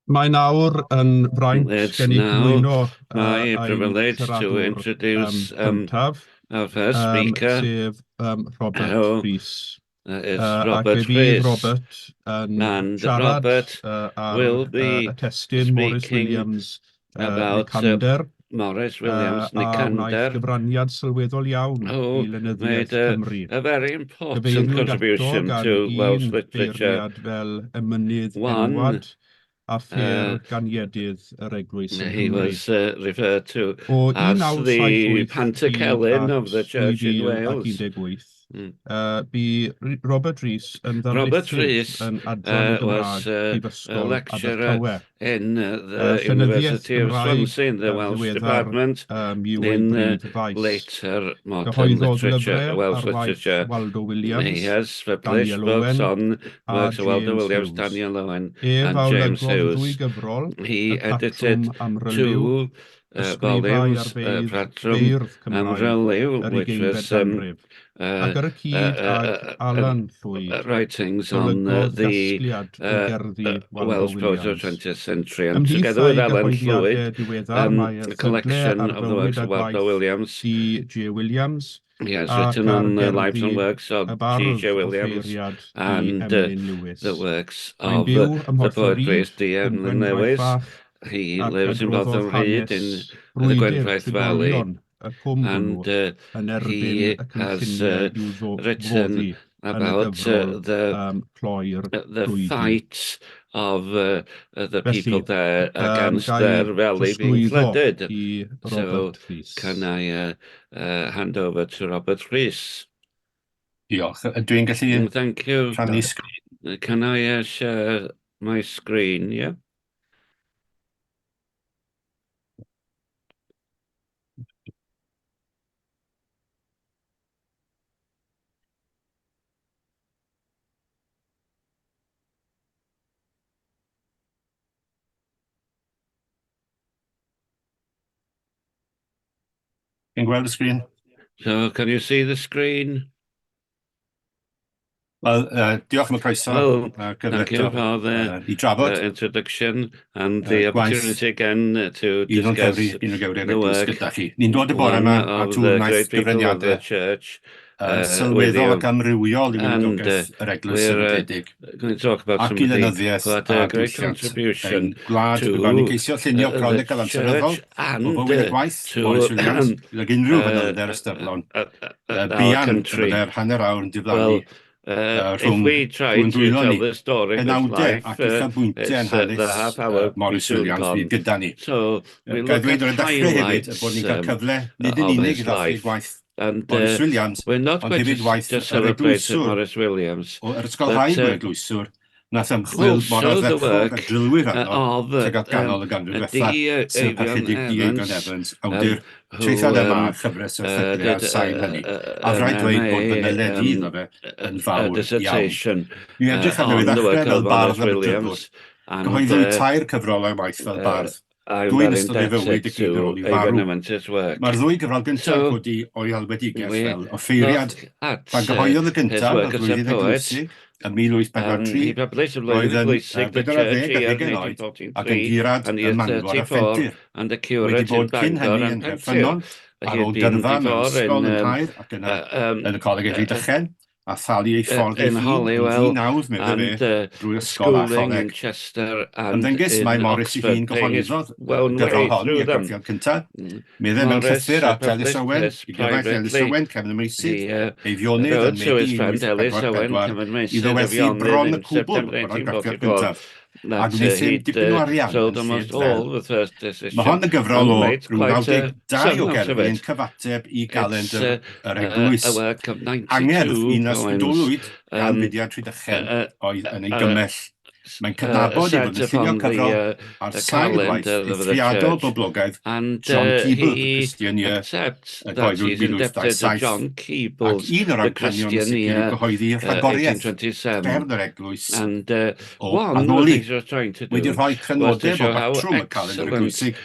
Mae nawr yn fraint It's gen i now cyflwyno my ein privilege to siaradwr introduce cyntaf, our first um, speaker, sef Robert who Rhys. is Ac fe Robert fydd Rhys. Robert yn And siarad Robert ar will be y testun Morris speaking Williams about Nicander, Morris Williams a wnaeth Nicander, gyfraniad sylweddol iawn who i lenyddiaeth made a, Cymru. a very important Cyfeiriwyd ato contribution gan to Welsh un literature. beirniad fel emynydd One, enwad a phêr uh, ganiedydd yr eglwys yng he Nghymru. was referred to O as the 1978 hyd Pantycelyn of at the Church in Wales. 2018, Mm. bu Robert Rhys yn Robert ddarlithydd Rhys yn Adran y was Gymraeg a Prifysgol lecturer Abertawe. in the Llenyddiaeth University of Gymraeg Swansea in the Welsh ddiweddar Department yw ei in brif faes. later modern Cyhoeddodd literature, lyfrau Welsh ar waith literature. Waldo He Williams, has published Daniel books Owen on a works of Waldo James Williams, Hughes. Daniel Owen, Ef and a James olygodd ddwy Hughes. gyfrol, He Y edited Patrwm Amryliw, two Ysgrifau ar volumes, feirdd, Patrwm beirdd Cymraeg Amryliw, yr which ugeinfed was ganrif, ac ar y cyd ag Alan Llwyd, writings on golygodd the gasgliad o gerddi Waldo Welsh poets of Williams. 20th century. And Ymhlith together with ei Alan gyhoeddiadau Llwyd, diweddar mae a erthyglau collection ar of the fywyd works a of Waldo gwaith Williams. C.J. Williams He has ac written ar on the lives and gerddi works y of bardd G.J. Williams offeiriad D. and Emlyn the Lewis. works Mae'n of byw ym the poet Mhorth-y-rhyd, priest D.M. yn Gwendraeth Lewis. Fach, He ac lives in adroddodd Bodmin in hanes the brwydr Gwendraeth Valley, trigolion y cwm hwnnw and yn he erbyn y has cynlluniau i'w written foddi yn y about gyfrol Cloi'r the Glwydi. fight of the Felly, people there against ga i their valley being drosglwyddo flooded. i So Robert Rhys. can I hand over to Robert Rhys? Diolch. Ydw i'n gallu Thank you. rhannu sgrin? Can I share my screen? Yeah. Chi'n gweld y sgrin? So can you see the screen? Wel, diolch am y croeso. Well, cyfle thank you eto, for the i drafod introduction and the gwaith opportunity again to un o'n discuss cewri, un o gewri'r the eglwys work gyda chi. Ni'n dod y bore one yma a of tŵr the wnaeth great people of the gyfraniadau church with sylweddol you. ac amrywiol i And weinidogaeth yr eglwys we're sefydledig going to talk about ac i somebody lenyddiaeth who had a a great diwylliant ein contribution gwlad. Fe fyddwn ni'n to ceisio llunio the cronicl amseryddol church o and fywyd y gwaith to Morris Williams, gydag unrhyw fanylder ystyrlon. our Buan y country. byddai'r hanner awr yn diflannu Well, if rhwng we try rhwng to dwylo tell ni. the story of his Penawdau life, ac uchafbwyntiau it's yn the hanes half hour be Morris soon Williams gone. fydd gyda ni. So we Ga i look ddweud at ar y dechrau hefyd highlights bod ni'n cael cyfle nid yn of unig his i ddathlu life. gwaith And Morris Williams, we're not ond going hefyd to waith just yr celebrate eglwyswr Morris Williams, o yr but ysgolhaig o'r eglwyswr, nath ymchwil mor also the ardderchog a work drylwyr arno of tuag at ganol y ganrif ddiwetha, D. sef y Eifion Parchedig D. Eifion Evans, Evans, um, awdur who traethawd MA chyfres o erthyglau ar did sail hynny. A an rhaid dweud bod fy MA nyled i iddo fe yn fawr iawn. dissertation Ni'n edrych arno i on the ddechrau work fel of Morris bardd am y drylwr. Williams, and Cyhoeddwyd tair cyfrol o'i waith fel bardd, I'm dwy'n very ystod ei indebted fywyd y gyd ar to ôl i Eifion farw. Evans's work. Mae'r ddwy gyfrol gyntaf yn So codi o'i alwedigaeth we fel offeiriad. look at Pan gyhoeddodd y his gyntaf y work as a flwyddyn poet. eglwysig ym He 1843, published y roedd Flwyddyn yn Eglwysig, the 40 Church ar Year in hugain oed ac yn 1843, gurad and he ym is Mangor a 34, Phentir. and a Wedi curate in bod cyn Bangor hynny and yn Pentir. Nghaerffynnon, He ar had ôl been gyrfa mewn before ysgol in yng Nghaer ac yna yn y Coleg Rhydychen, a thalu ei ffordd ei in hun yn Holywell ddi-nawdd, meddai and fe, drwy ysgol a schooling in choleg. Chester and Ymddengys mai in Morris ei Oxford, hun paying his gyhoeddodd y own way gyfrol hon through i'r them. graffiad cyntaf. Meddai mewn Morris llythyr at Ellis published Owen, this i gyfaill Ellis privately. Owen, Cefn y Meysydd, He Eifionydd wrote yn to Medi his friend Ellis Owen, 1844, Cefn iddo Meysydd of werthu Eifionydd bron y in cwbl September o'r argraffiad 1844, cyntaf, a that gwneuthum he'd dipyn o arian sold yn almost lled fel. all the first Mae edition hon yn gyfrol and o made ryw quite a 92 sum o out of gerddi'n it. cyfateb i It's galendr yr eglwys. a work of Angerdd 92 un poems ysbrydolwyd gan fudiad Rhydychen oedd yn ei gymell. Mae'n cydnabod ei set fod yn llunio upon the cyfrol ar sail gwaith calendar of the eithriadol church. boblogaidd And John Keble, The he Christian Year, accepts y that gyhoeddwyd he's indebted to 1827, John ac Keble's un o'r The amcanion yn Christian sicr yw Year, gyhoeddi rhagoriaeth 1827. fferm yr eglwys And o one of the addoli. things he was trying to Wedi do rhoi was to crynodeb o show how batrwm y calendr excellent eglwysig,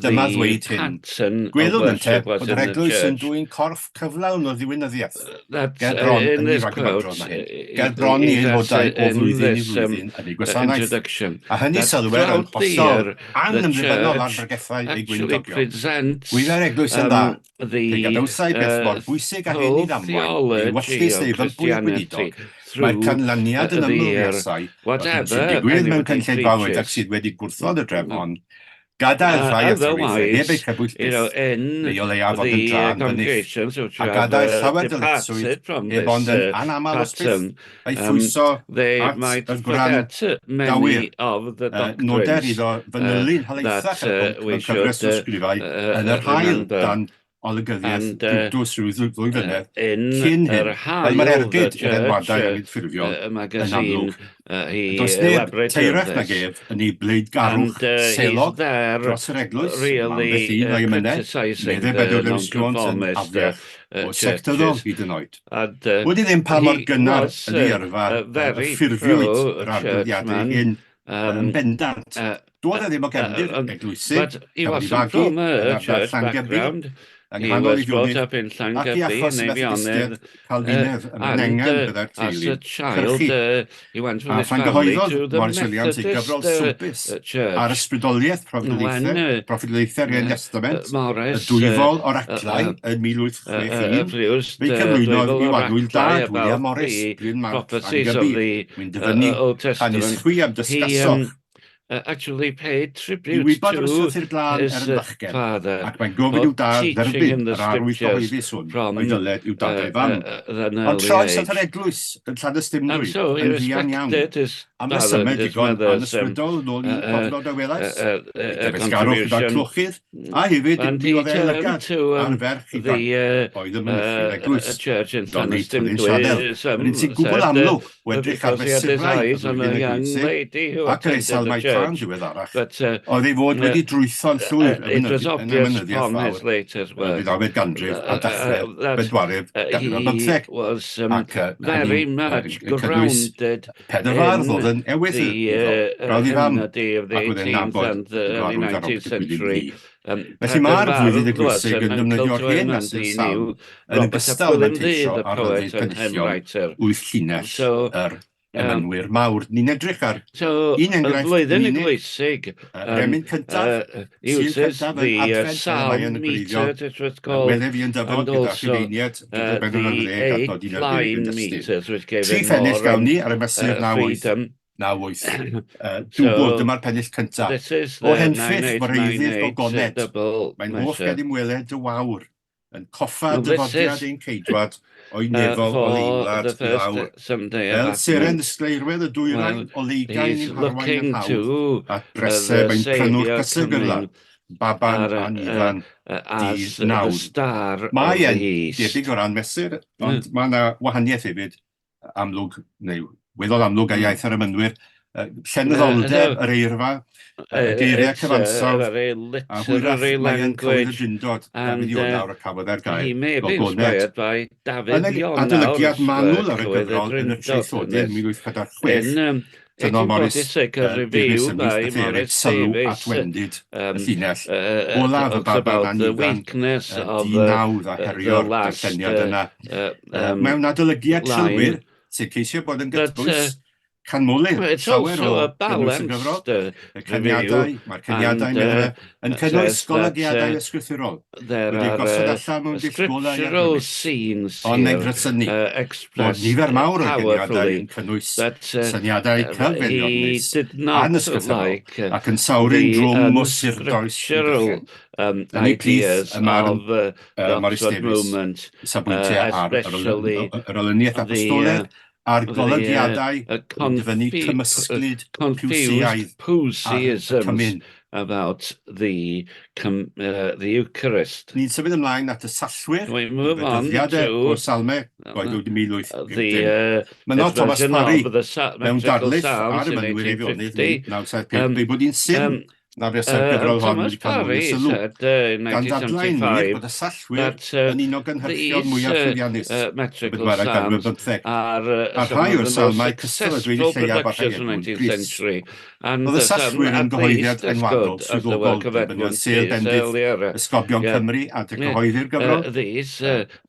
dyma the ddweud hyn. pattern of Gwelwn ynte worship was bod yr in the eglwys yn church. dwyn corff cyflawn o ddiwinyddiaeth. That Ger bron in yn ei this ragymadrodd quote, mae hyn. Ger bron i he that aelodau o in flwyddyn i this flwyddyn yn ei gwasanaeth, introduction, a hynny that sylwer yn throughout the hollol year the anymddibynnol ar church bregethau ei actually gweinidogion. presents Gwyddai'r eglwys yn dda, um, pe the gadawsai beth mor bwysig â hyn i whole ddamwain, ei theology wyllys of neu fympwy y Christianity gweinidog, mae'r through canlyniad yn the ymyl year, fuasai yr hyn sy'n whatever digwydd mewn anybody cynulleidfaoedd ac preaches. sydd wedi gwrthod y drefn hon, gadael rhai athrawiaethau heb eu Otherwise, crybwyll you know, byth, in neu o leiaf fod yn the dra anfynych, congregations which a have gadael llawer dyletswydd departed from heb this ond yn anaml os byth pattern, ei um, phwyso they at might y gwrandawyr. forget many of the Noder doctrines iddo fanylu'n that helaethach ar y pwnc we mewn cyfres should o ysgrifau yn yr haul remember. dan olygyddiaeth And Brutus rhyw ddwy flynedd in cyn yr hyn, fel mae'r haul, the ergyd i'r church enwadau anghydffurfiol yn magazine, amlwg. he Does neb elaborated on taerach nag this. ef yn ei bleidgarwch And he's selog there dros yr eglwys, am really ambell un o'i emynau, criticising meddai the Bedwyr Lewis Jones yn nonconformist afiach o sectyddol churches. hyd yn oed. And Wedi ddim pa mor he gynnar was yn ei yrfa y very ffurfiwyd yr argraffiadau pro-churchman. hyn yn bendant. Doedd e ddim o gefndir eglwysig, But he cafodd ei wasn't fagu from yn a ardal church Llangybi, background. yng He nghanol was ei brought fynydd, up in ac i Llangybi achos in Methodistiaid Eifionydd, Calfinedd ym and Mhenengan byddai'r as a teulu'n child cyrchu. he went A with his phan family gyhoeddodd to the Morris Williams ei gyfrol Methodist swmpus ar church. ysbrydoliaeth When proffwydoliaethau'r Hen Testament, y Morris Dwyfol Oraclau yn 1861, produced fe'i cyflwynodd Dwyfol i'w annwyl Oraclau dad, William about Morris, the Bryn Mawr, prophecies of Llangybi, the mwyn dyfynnu, Old Canys Testament, chwi am he dysgasoch actually paid i tribute wybod yr to ysgrythur glân his er yn fachgen, father ac mae'n gofyn for i'w dad teaching dderbyn him the yr arwydd scriptures cyhoeddus hwn from o'i ddyled i'w dad a'i fam. an Ond early troes at yr age. eglwys yn And Llanystumdwy so he yn fuan iawn, respected his am father resymau and his digon mother's anysbrydol yn ôl un cofnod a welais, ei gyfeillgarwch gyda'r contribution. clochydd, a hefyd And mi he oedd ei turned lygad to ar ferch the ifanc oedd yn mynychu'r eglwys. church in Do'n i Tyddyn Llanystumdwy. Sianel, yr Some un sy'n gwbl said amlwg o edrych ar because he had his fesurau y eyes on a flwyddyn young eglwysig lady who ac yr ei attended the salmau tân church. diweddarach, But oedd ei fod wedi drwytho'n llwyr it was yn y obvious mynyddiaeth from his fawr later yn y work ddeunawfed ganrif a dechrau'r that bedwaredd ganrif ar he bymtheg, was ac very hynny'n much cynnwys grounded pedair fardd in oedd yn ewythr the iddo, brawd ei fam, hymnody of the ac oedd e'n 18th nabod and the y early gwarwyd ar 19th Robert y Gwilym century. Ddu. Felly mae'r Pedair flwyddyn fardd was eglwysig an yn uncle defnyddio'r to hen him and asyn he salm knew yn Robert ap ogystal Gwilym Ddu, manteisio the ar poet ryddid and hymn penillion writer. wyth llinell So, yr um, emynwyr mawr. Ni'n edrych ar so un y enghraifft flwyddyn yn unig, eglwysig yr um, emyn cyntaf, Sul uses cyntaf yn the Adfent fel y mae psalm yn y gwreiddiol, meter, it was called, Wele fi yn dyfod and gyda also Rhufeiniaid, gyda bedwar ar the ddeg adnod 11 yn eight-line destun. meters, which gave Tri him phennill more gawn ni ar y mesur freedom. 98, 98. Dwbl, So dyma'r pennill cyntaf. this is O the henffych, moreiddydd 9898 gogoned, double mae'n hoff measure. gen i'm weled dy wawr, yn coffa Now this dyfodiad is ein ceidwad o'i nefol o for leimlad the i first lawr. Sunday of Fel seren Advent. ddisgleirwedd y dwyrain Well, o leigain he's i'n harwain yn looking hawdd, to at breseb the ein prynwr Saviour cysegr coming baban ar, anifan as dydd the nawdd. star of Mae the e'n East. debyg o ran mesur, ond mae yna wahaniaeth hefyd amlwg, neu weddol amlwg a iaith yr emynwyr, llenyddoldeb yr eirfa, y geiriau It's cyfansawdd, very a hwyrach literary mae e'n cywydd y language, Drindod, Dafydd and Ionawr y cafodd e'r he gair may be gogoned. inspired by Yn Dafydd ei Ionawr's adolygiad manwl ar y Cywydd y gyfrol yn y Drindod in Traethodyn this. 1846, In tynnodd Morris 1846, a Davies review ymhlith by y theori Morris sylw at Davies wendid y llinell olaf y talks baban about the anifan weakness of di-nawdd a the herio'r last darlleniad yna. um, Mewn adolygiad line. trylwyr sy'n ceisio bod yn But gytbwys, canmolir well, it's llawer also o a gynnwys y gyfrol. balanced Y review cyniadau, mae'r cyniadau, and meddai fe, yn cynnwys says that golygiadau ysgrythurol, there wedi are gosod allan mewn dull golau scriptural argymell. scenes Ond mae'n here gresynu bod expressed nifer mawr o'r gyniadau powerfully yn cynnwys that syniadau he cyfeiliornus, did not anysgrythurol, like ac yn sawru'n the drwm o surdoes unscriptural Rhydychen. Yn eu plith ideas y mae'r of the Morris Oxford Davies, movement, safbwyntiau ar especially yr olyniaeth the apostolaidd a'r the golygiadau yn dyfynnu confu cymysglyd confused Piwsiaidd ar y Puseyisms cymun. about the the Eucharist. Ni'n symud ymlaen at y Sallwyr, We y move on bedyddiadau to o Salmau, gwaedwyd the 1850. Mynnodd this Thomas version Parry of the mewn metrical darlith Psalms ar y in mynwyr Eifionydd 1850. 1975 Um, ei bod hi'n syn na fuasai'r gyfrol hon Thomas wedi cael mwy o Parry sylw, said in gan ddadlau'n wir 1975 bod y Sallwyr that yn un o gynhyrchion these mwyaf llwyddiannus y metrical bedwaredd ganrif psalms bymtheg, are a some rhai of o'r the most salmau cystal a dweud y successful lleiaf ar rhai productions of the Edmwnd 19th Prys. century, and Oedd y some Sallwyr yn at gyhoeddiad least as enwadol good as the swyddogol work of derbyniodd Edmund sêl Prys bendith earlier. Esgobion Yeah. Cymru adeg Yeah. cyhoeddi'r gyfrol, These,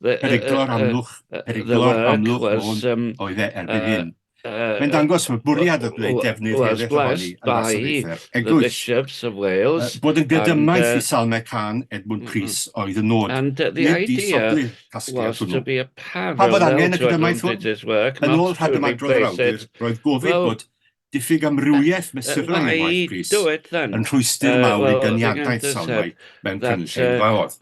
the, Periglo'r Amlwch, the Periglo'r work Amlwch was Môn oedd e erbyn hyn. Mae'n dangos fod bwriad o gwneud defnydd helaeth ohoni yn wasanaethau'r eglwys. Bod yn gydymaith i Salmau Cân Edmwnd Prys oedd y nod, nid disodli'r casgliad hwnnw. Pam fod angen y cydymaith hwn? Yn ôl rhagymadrodd yr awdur, roedd gofid bod diffyg amrywiaeth mesurau yng ngwaith Prys yn rhwystr mawr i gyniadaeth Salmau mewn cynulleidfaoedd.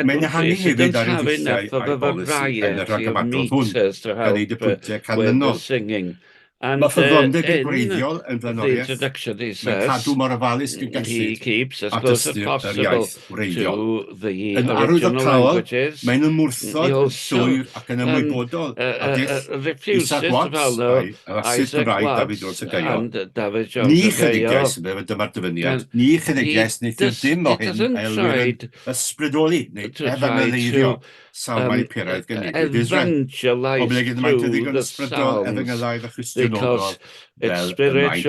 Mae'n ehangu hefyd ar ei ddulliau a'i bolisi yn y rhagymadrodd hwn, gan wneud y pwyntiau canlynol. Mae ffyddlondeb i'r gwreiddiol yn flaenoriaeth, mae'n cadw mor ofalus ag y gellid at ystyr yr iaith wreiddiol. Yn arwyddocaol, mae'n ymwrthod yn llwyr ac yn ymwybodol â dull Isaac Watts a'i addasydd Cymraeg David Jones y Gaeo. Ni chynigiais, dyma'r dyfyniad, ni chynigiais neithiwr dim o hyn a elwir yn ysbrydoli neu efengyleiddio salmau puraidd genedlaeth Israel, oblegid y maent yn ddigon ysbrydol, efengylaidd a Christionogol fel y maent.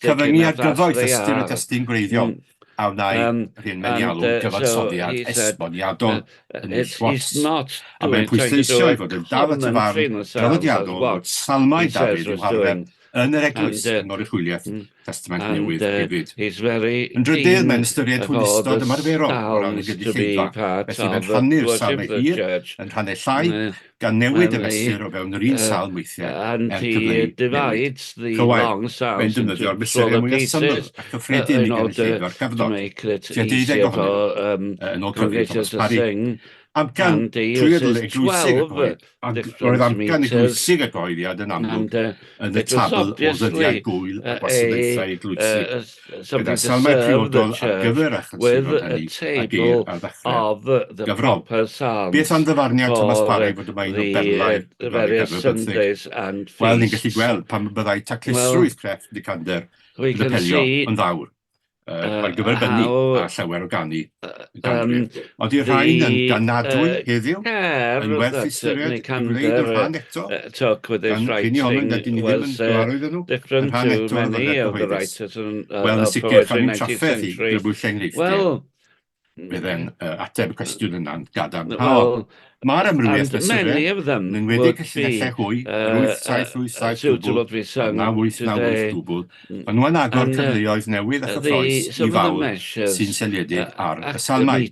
Cyfyngu ar gyfoeth ystyr y testun gwreiddiol a wnâi yr hyn mae'n ei alw'n gyfansoddiad esboniadol yn null Watts, a mae'n pwysleisio ei fod yn dal at y farn draddodiadol fod salmau Dafydd i'w harfer yn yr eglwys yng ngoruchwyliaeth Testament Newydd hefyd. Yn drydydd, mae'n ystyried hwylustod ymarferol o ran y gynulleidfa, felly mae'n rhannu'r salmau hir yn rhannau llai, gan newid y mesur o fewn yr un salm weithiau er cyfleu newid cywair. Mae'n defnyddio'r mesurau mwyaf syml a chyffredin i gynulleidfa'r cyfnod, tua deuddeg ohonyn nhw, yn ôl cyfrif Thomas Parry. Amcan trwyadl eglwysig y coed, ac roedd amcan eglwysig y cyhoeddiad yn amlwg yn y tabl o ddyddiau gŵyl a gwasanaethau eglwysig, gyda salmau priodol ar gyfer a chytsuron hynny a geir ar ddechrau'r gyfrol. Beth am ddyfarniad Thomas Parry fod yma un o berlau'r Gymraeg ar y bymtheg? Wel, ni'n gallu gweld pam y byddai taclusrwydd crefft Nicander yn apelio yn fawr. Ar gyfer bennu a llawer o ganu y ganrif. Ond i'r rhain yn ganadwy heddiw, yn werth ystyried i wneud yn rhan eto, gan rheini ohonom nad ydyn ni ddim yn gyfarwydd â nhw, yn rhan eto o'r ddyddiad cyhoeddus. Wel, yn sicr, chawn ni'm trafferth i grybwyll enghreifftiau. Bydd e'n ateb y cwestiwn yna'n gadarnhaol. Mae'r amrywiaeth mesurau, yn enwedig y llinellau hwy, yr 8787 dwbl a'r 9898 dwbl, maen nhw'n agor cyfleoedd newydd a chyffrous i fawl sy'n seiliedig ar y salmau.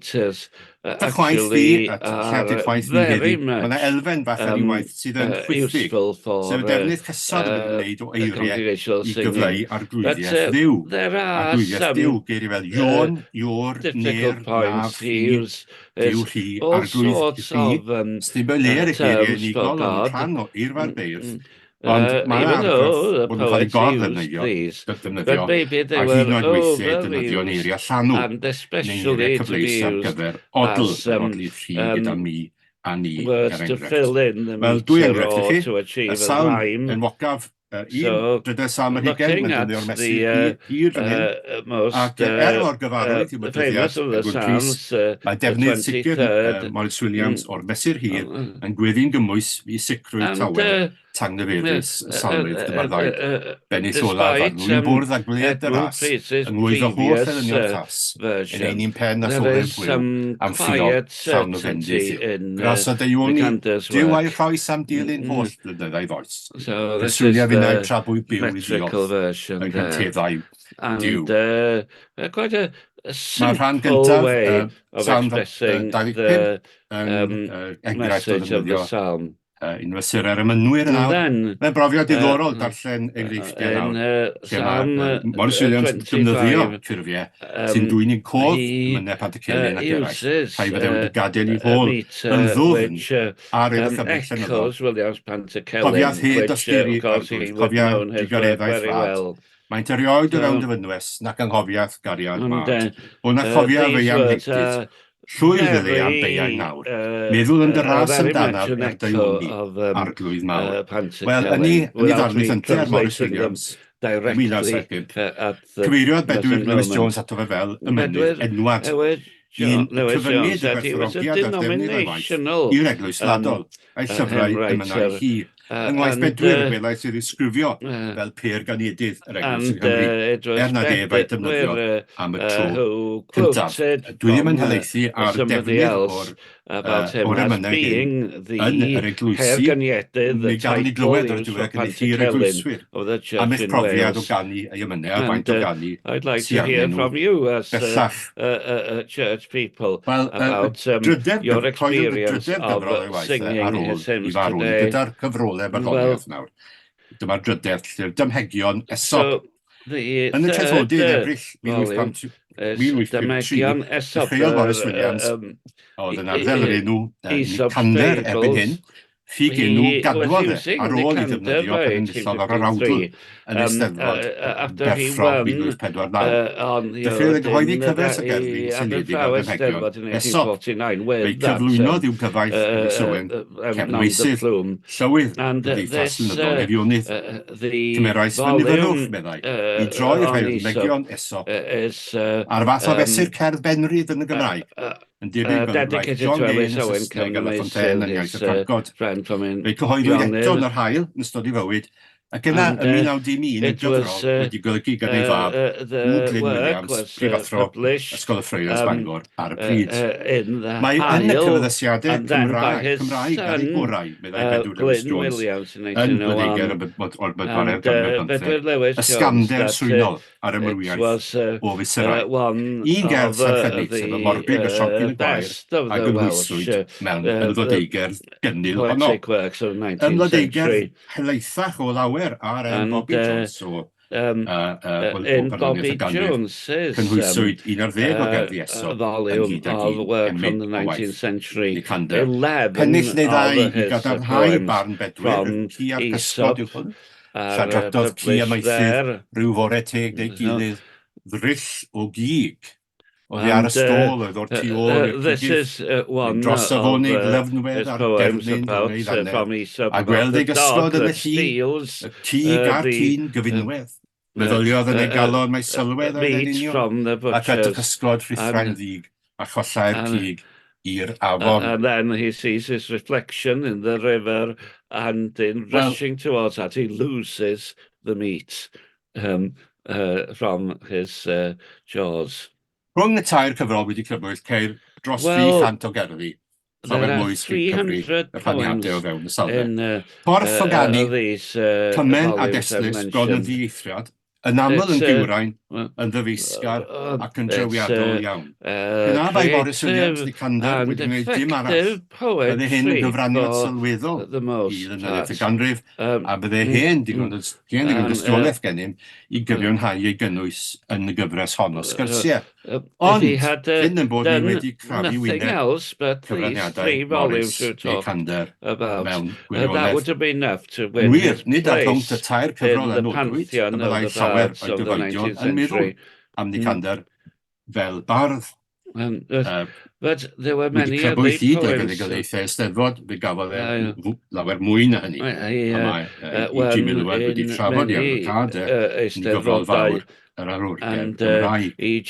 Fy chwaith fi, a lled chwaith ni heddi, mae yna elfen fach ar ei waith sydd yn chwithig, sef y defnydd cyson y bydd yn wneud o eiriau i gyfleu arglwyddiaeth Dduw. Arglwyddiaeth Duw, geiriau fel Iôn, Iôr, Ner, Naf, Rhi, Duw, Rhi, Arglwydd, Rhi. Sdim y le ar y geiriau unigol ond yn rhan o eirfa'r beirdd, ond mae yna argraff bod nhw'n cael eu gor-ddefnyddio, defnyddio, a hyd yn oed weithiau eu defnyddio yn eiriau llanw, neu eiriau cyfleus ar gyfer odl, yr odli rhi gyda mi a ni, er enghraifft. Wel, dwy enghraifft i chi. Y salm enwocaf, un, drydedd salm ar hugain, mae'n defnyddio'r mesur hir, hir fan hyn, ac er mor gyfarwydd yw mydyddiad Edward Prys, mae defnydd sicr Morris Williams o'r mesur hir yn gweddu'n gymwys i sicrwydd tawel tangnefeddus y salmydd dyma'r ddau bennill olaf ar lwyn bwrdd a gwledd dy ras, yng ngwydd fy holl elynion cas, yn ein un pen a thoren gwiw, am ffïo llawn o fendith yw. Gras a daioni, Duw a'i rhoes am dilyn holl flynyddau foes. Preswyliaf innau tra bwy byw i ddiolch yng nghynteddau Duw. Mae rhan gyntaf Salm 25 yn enghraifft o ddefnyddio un o fesurau'r emynwyr yn awr. Mae'n brofiad diddorol darllen enghreifftiau nawr, lle mae Morris Williams yn defnyddio ffurfiau sy'n dwyn i'n cof emynau Pantycelyn ac eraill, rhai fyddai wedi gadael eu hôl yn ddwfn ar ei ddychymyg llenyddol. Cofiaf hyd dosturi Arglwydd, cofia drugareddau rhad. Maent erioed o fewn dy fynwes, nac anghofiaf gariad mad. O na chofiaf ei anrhydedd, llwyr fydd ei am beiau nawr. Meddwl yn dy ras amdanaf er daioni, Arglwydd mawr. Wel, yn ei yn ei ddarlith ynte ar Morris Williams, ym 1975, cyfeiriodd Bedwyr Lewis Jones ato fe fel y mynydd enwad, un y cyfyngid y gwerthfawrogiad a'r defnydd o'i waith i'r Eglwys Wladol, a'i llyfrau emynau hi. Yng ngwaith Bedwyr y gwelais ei ddisgrifio fel pêr ganiedydd yr Eglwys yng Nghymru, er nad ef a'i defnyddiodd am y tro cyntaf. Dwi ddim yn helaethu ar y defnydd o'r o'r emynau hyn yn yr eglwysi, mi gawn ni glywed o'r diwedd gan eich hir eglwyswyr am eich profiad o ganu ei emynau a faint o ganu sy arnyn nhw bellach. Wel, y drydedd, cyhoeddodd y drydedd gyfrol o'i waith e ar ôl i farw, gyda'r cyfrolau barddoniaeth nawr. Dyma'r drydedd, llyfr Damhegion Aesop. Yn y Traethodydd, Ebrill 1853, dechreuodd Morris Williams, a oedd yn arddel yr enw Nicander erbyn hyn, ffug enw gadwodd e ar ôl ei ddefnyddio pan enillodd ar yr awdl yn Eisteddfod Berffro 1849. Dechreuodd e gyhoeddi cyfres o gerddi seiliedig ar ddamhegion Aesop. Fe'i cyflwynodd i'w gyfaill Ellis Owen, Cefn Meysydd, Llywydd Cymdeithas Lenyddol Eifionydd. Cymerais fy nifyrrwch, meddai, i droi rhai o ddamhegion Aesop ar fath o fesur cerdd Benrhydd yn y Gymraeg, yn debyg fel y gwnaeth John Gay yn y Saesneg a La Fontaine yn iaith y Ffrancod. Fe'i cyhoeddwyd eto yn yr haul yn ystod ei fywyd, ac yna ym 1901 yn gyfrol wedi golygu gan ei fab, W. Glyn Williams, prifathro Ysgol y Friars, Bangor, ar y pryd. Mae yn y cyfaddasiadau Cymraeg, Cymraeg ar ei gorau, meddai Bedwyr Lewis Jones, yn Blodeuger o'r bedwaredd ganrif bymtheg, ysgafnder swynol ar amrywiaeth o fesurau. Un gerdd serch hynny, sef y Morbid a Sioncyn y Gwair a gynhwyswyd mewn ymddodeugerdd gynnil honno. Ymddodeugerdd helaethach o lawer ar M. Bobi Jones o o barddoniaeth y ganrif. Cynhwyswyd un ar ddeg o gerddi Aesop ynghyd ag un emyn o waith Nicander. Pennill neu ddau i gadarnhau barn Bedwyr, y ci a'r pysgod yw hwn. Lladratodd ci amaethydd ryw fore teg neu gilydd ddryll o gig oddi ar y stôl oedd o'r tu ôl i'r cigydd, mynd dros afonig lyfnwedd ar derfyn yn ei ddannedd, a gweld ei gysgod yn y lli, y cig a'r ci'n gyfunwedd. Meddyliodd yn ei galon mai sylwedd oedd e'n union, ac at y cysgod rhuthrai'n ddig a chollai'r cig i'r afon. And then he sees his reflection in the river and in rushing towards that he loses the meat um, uh, from his uh, jaws. Rhwng y tair cyfrol wedi crybwyll ceir dros well, 300 o gerddi, llawer mwy sy'n cyfri y rhaniadau o fewn y safle. Corff o ganu, cymen a destlus bron yn ddieithriad, yn aml yn gywrain, yn ddyfeisgar ac yn drawiadol iawn. Pe na bai Morris Williams Nicander wedi gwneud dim arall, bydde hyn yn gyfraniad sylweddol i lenyddiaeth y ganrif, a bydde hen digon hen ddigon dystiolaeth gennym i gyfiawnhau ei gynnwys yn y gyfres hon o sgyrsiau. Ond, prin ein bod ni wedi crafu wyneb cyfraniadau Morris Nicander mewn gwirionedd. Yn wir, nid ar rhwng y tair cyfrol a nodwyd y byddai llawer o'i gyfoedion yn meddwl am Nicander fel bardd. Wedi crybwyll hyd ei fuddugoliaethau Eisteddfod, fe gafodd e lawer mwy na hynny, a mae E.G. Millward wedi trafod ei arwyddocâd e yn gyfrol fawr yr arwrger Gymraeg. Ei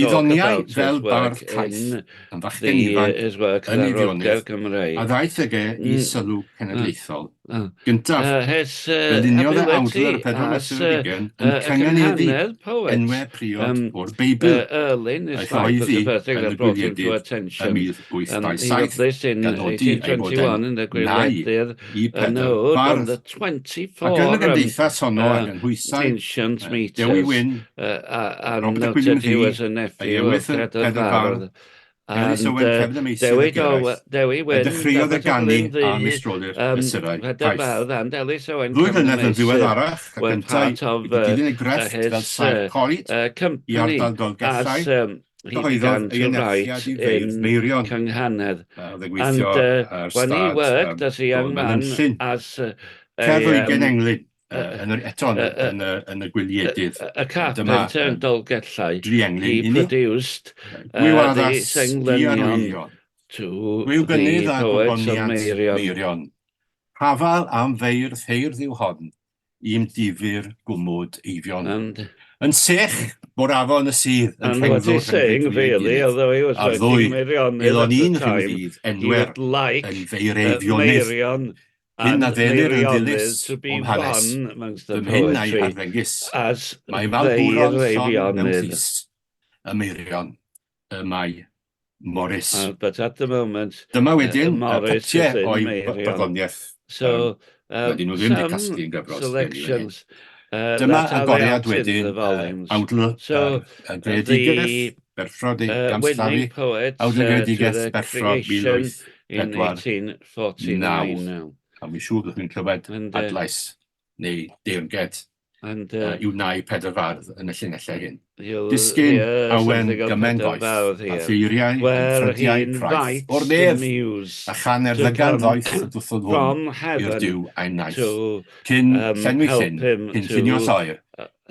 ddoniau fel bardd caeth, yn fachgen ifanc, yn Eifionydd, a ddaeth ag e i sylw cenedlaethol gyntaf. Fe luniodd e awdl ar y pedwar mesur ar hugain yn cynganeddu enwau priod o'r Beibl, a'i chyhoeddi yn y Gwyliedydd ym 1827, gan nodi ei fod e'n nai i Pedr Bardd. Ac yn y gymdeithas honno a gynhwysai Dewi Wyn, Robert ap Gwilym Ddu, ei ewythr Pedr Bardd, Ellis Owen Cefn y Meysydd ac eraill, y dechreuodd e ganu a meistroli'r mesurau caeth. Ddwy flynedd yn ddiweddarach, ac yntau wedi dilyn ei grefft fel saer coed i ardal Dolgellau, cyhoeddodd ei anerchiad i feirdd Meirion, a oedd yn gweithio ar stad Dolmen Enllyn. Cerdd o ugain englyn yn yr, eto yn y, yn y, yn y gwyliedydd. A carpenter yn Dolgellau, Dri englyn he i ni. produced Gwiw the addas, di englynion arwyddion. to Gwiw the gynnydd a poets of gogoniant Meirion. Meirion. Hafal am feirdd heirdd yw hon, i'm difyr gwmwd Eifion. And Yn sech mor afon y sydd yn And what rhengddwr he's saying, rhyngddynt hwy ei really, gilydd, although he was a'r writing ddwy, Meirionnydd elon at the un rhyw time, ddydd he enwer would like yn feireifionydd. Meirion. Hyn a And ddelir yn Meirionnydd ddilys to be o'm hanes, one amongst the fy mhyn a'i poetry harddengys. as Mae fel their gwron llon mewn Eifionydd. llys, y Meirion, y mae Morris. But at the moment, Dyma wedyn y Morris is pytiau in o'i Meirion. barddoniaeth. So, Dydyn nhw ddim wedi some casglu yn gyfrol, sgen i fan hyn. selections Dyma that are agoriad out in wedyn the volumes. awdl So, y greadigaeth, the Berffro de winning Gamslafu, poets awdl y to greadigaeth the Berffro creation in 1849. 1849 now. A mi'n siŵr byddwch chi'n clywed And, adlais neu deyrnged and i'w nai Pedr Fardd yn y llinellau hyn. You'll Disgyn hear awen something of gymen Pedr ddoeth, Fardd a here, theiriau yn where he ffrydiau ffraeth invites o'r the nef, muse a chan to erddygau'r come ddoeth y dwthodd hwn from i'r heaven Duw a'i wnaeth. to Cyn llenwi help llyn, him cyn llunio to lloer,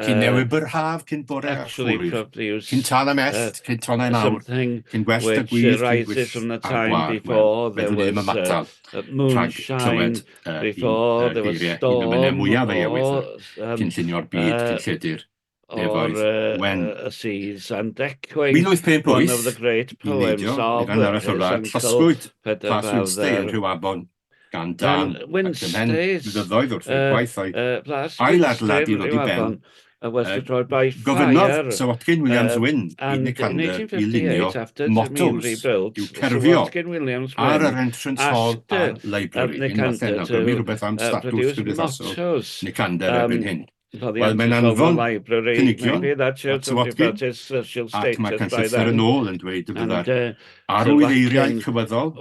cyn newid byrhaf, cyn bore a actually chwyr, produce cyn tân a mellt, cyn tonnau mawr, something cyn gwellt a which gwydd, cyn arises gwyll from the a time gwar. Wel, before there fedrwn ni ddim was ymatal rhag moonshine, clywed un before there was geiriau, un o mynnau storm, mwyaf ei or ewythr, cyn llunio'r byd, cyn lledu'r or nefoedd wen. seas, and echoing one of 1858, the great i neidio poems i of ran arall o'r his wlad, uncle llosgwyd Pedr Plas Wynnstay yn Fardd. Rhiwabon gan dân, Then ac ymhen Wynnstay's blynyddoedd wrth ei gwaith o'i Plas ail Wynnstay adeiladu yn ddod i ben, Rhiwabon was destroyed by gofynnodd fire. Sir Watkin Williams Wynne i And in Nicander i 1858, lunio after to be mottos rebuilt, i'w Sir cerfio Watkin Williams ar Wynne yr entrance hall asked a'r library. Unwaith Nicander yn awgrymu to rhywbeth am statws produce cymdeithasol mottos Nicander erbyn hyn. for the Wel, mae'n entrance hall anfon library. cynigion Maybe that at shows Sir something Watkin, about his social ac mae status by cynllythyr then. yn ôl yn dweud y And byddai'r Sir arwyddeiriau Watkin cywyddol,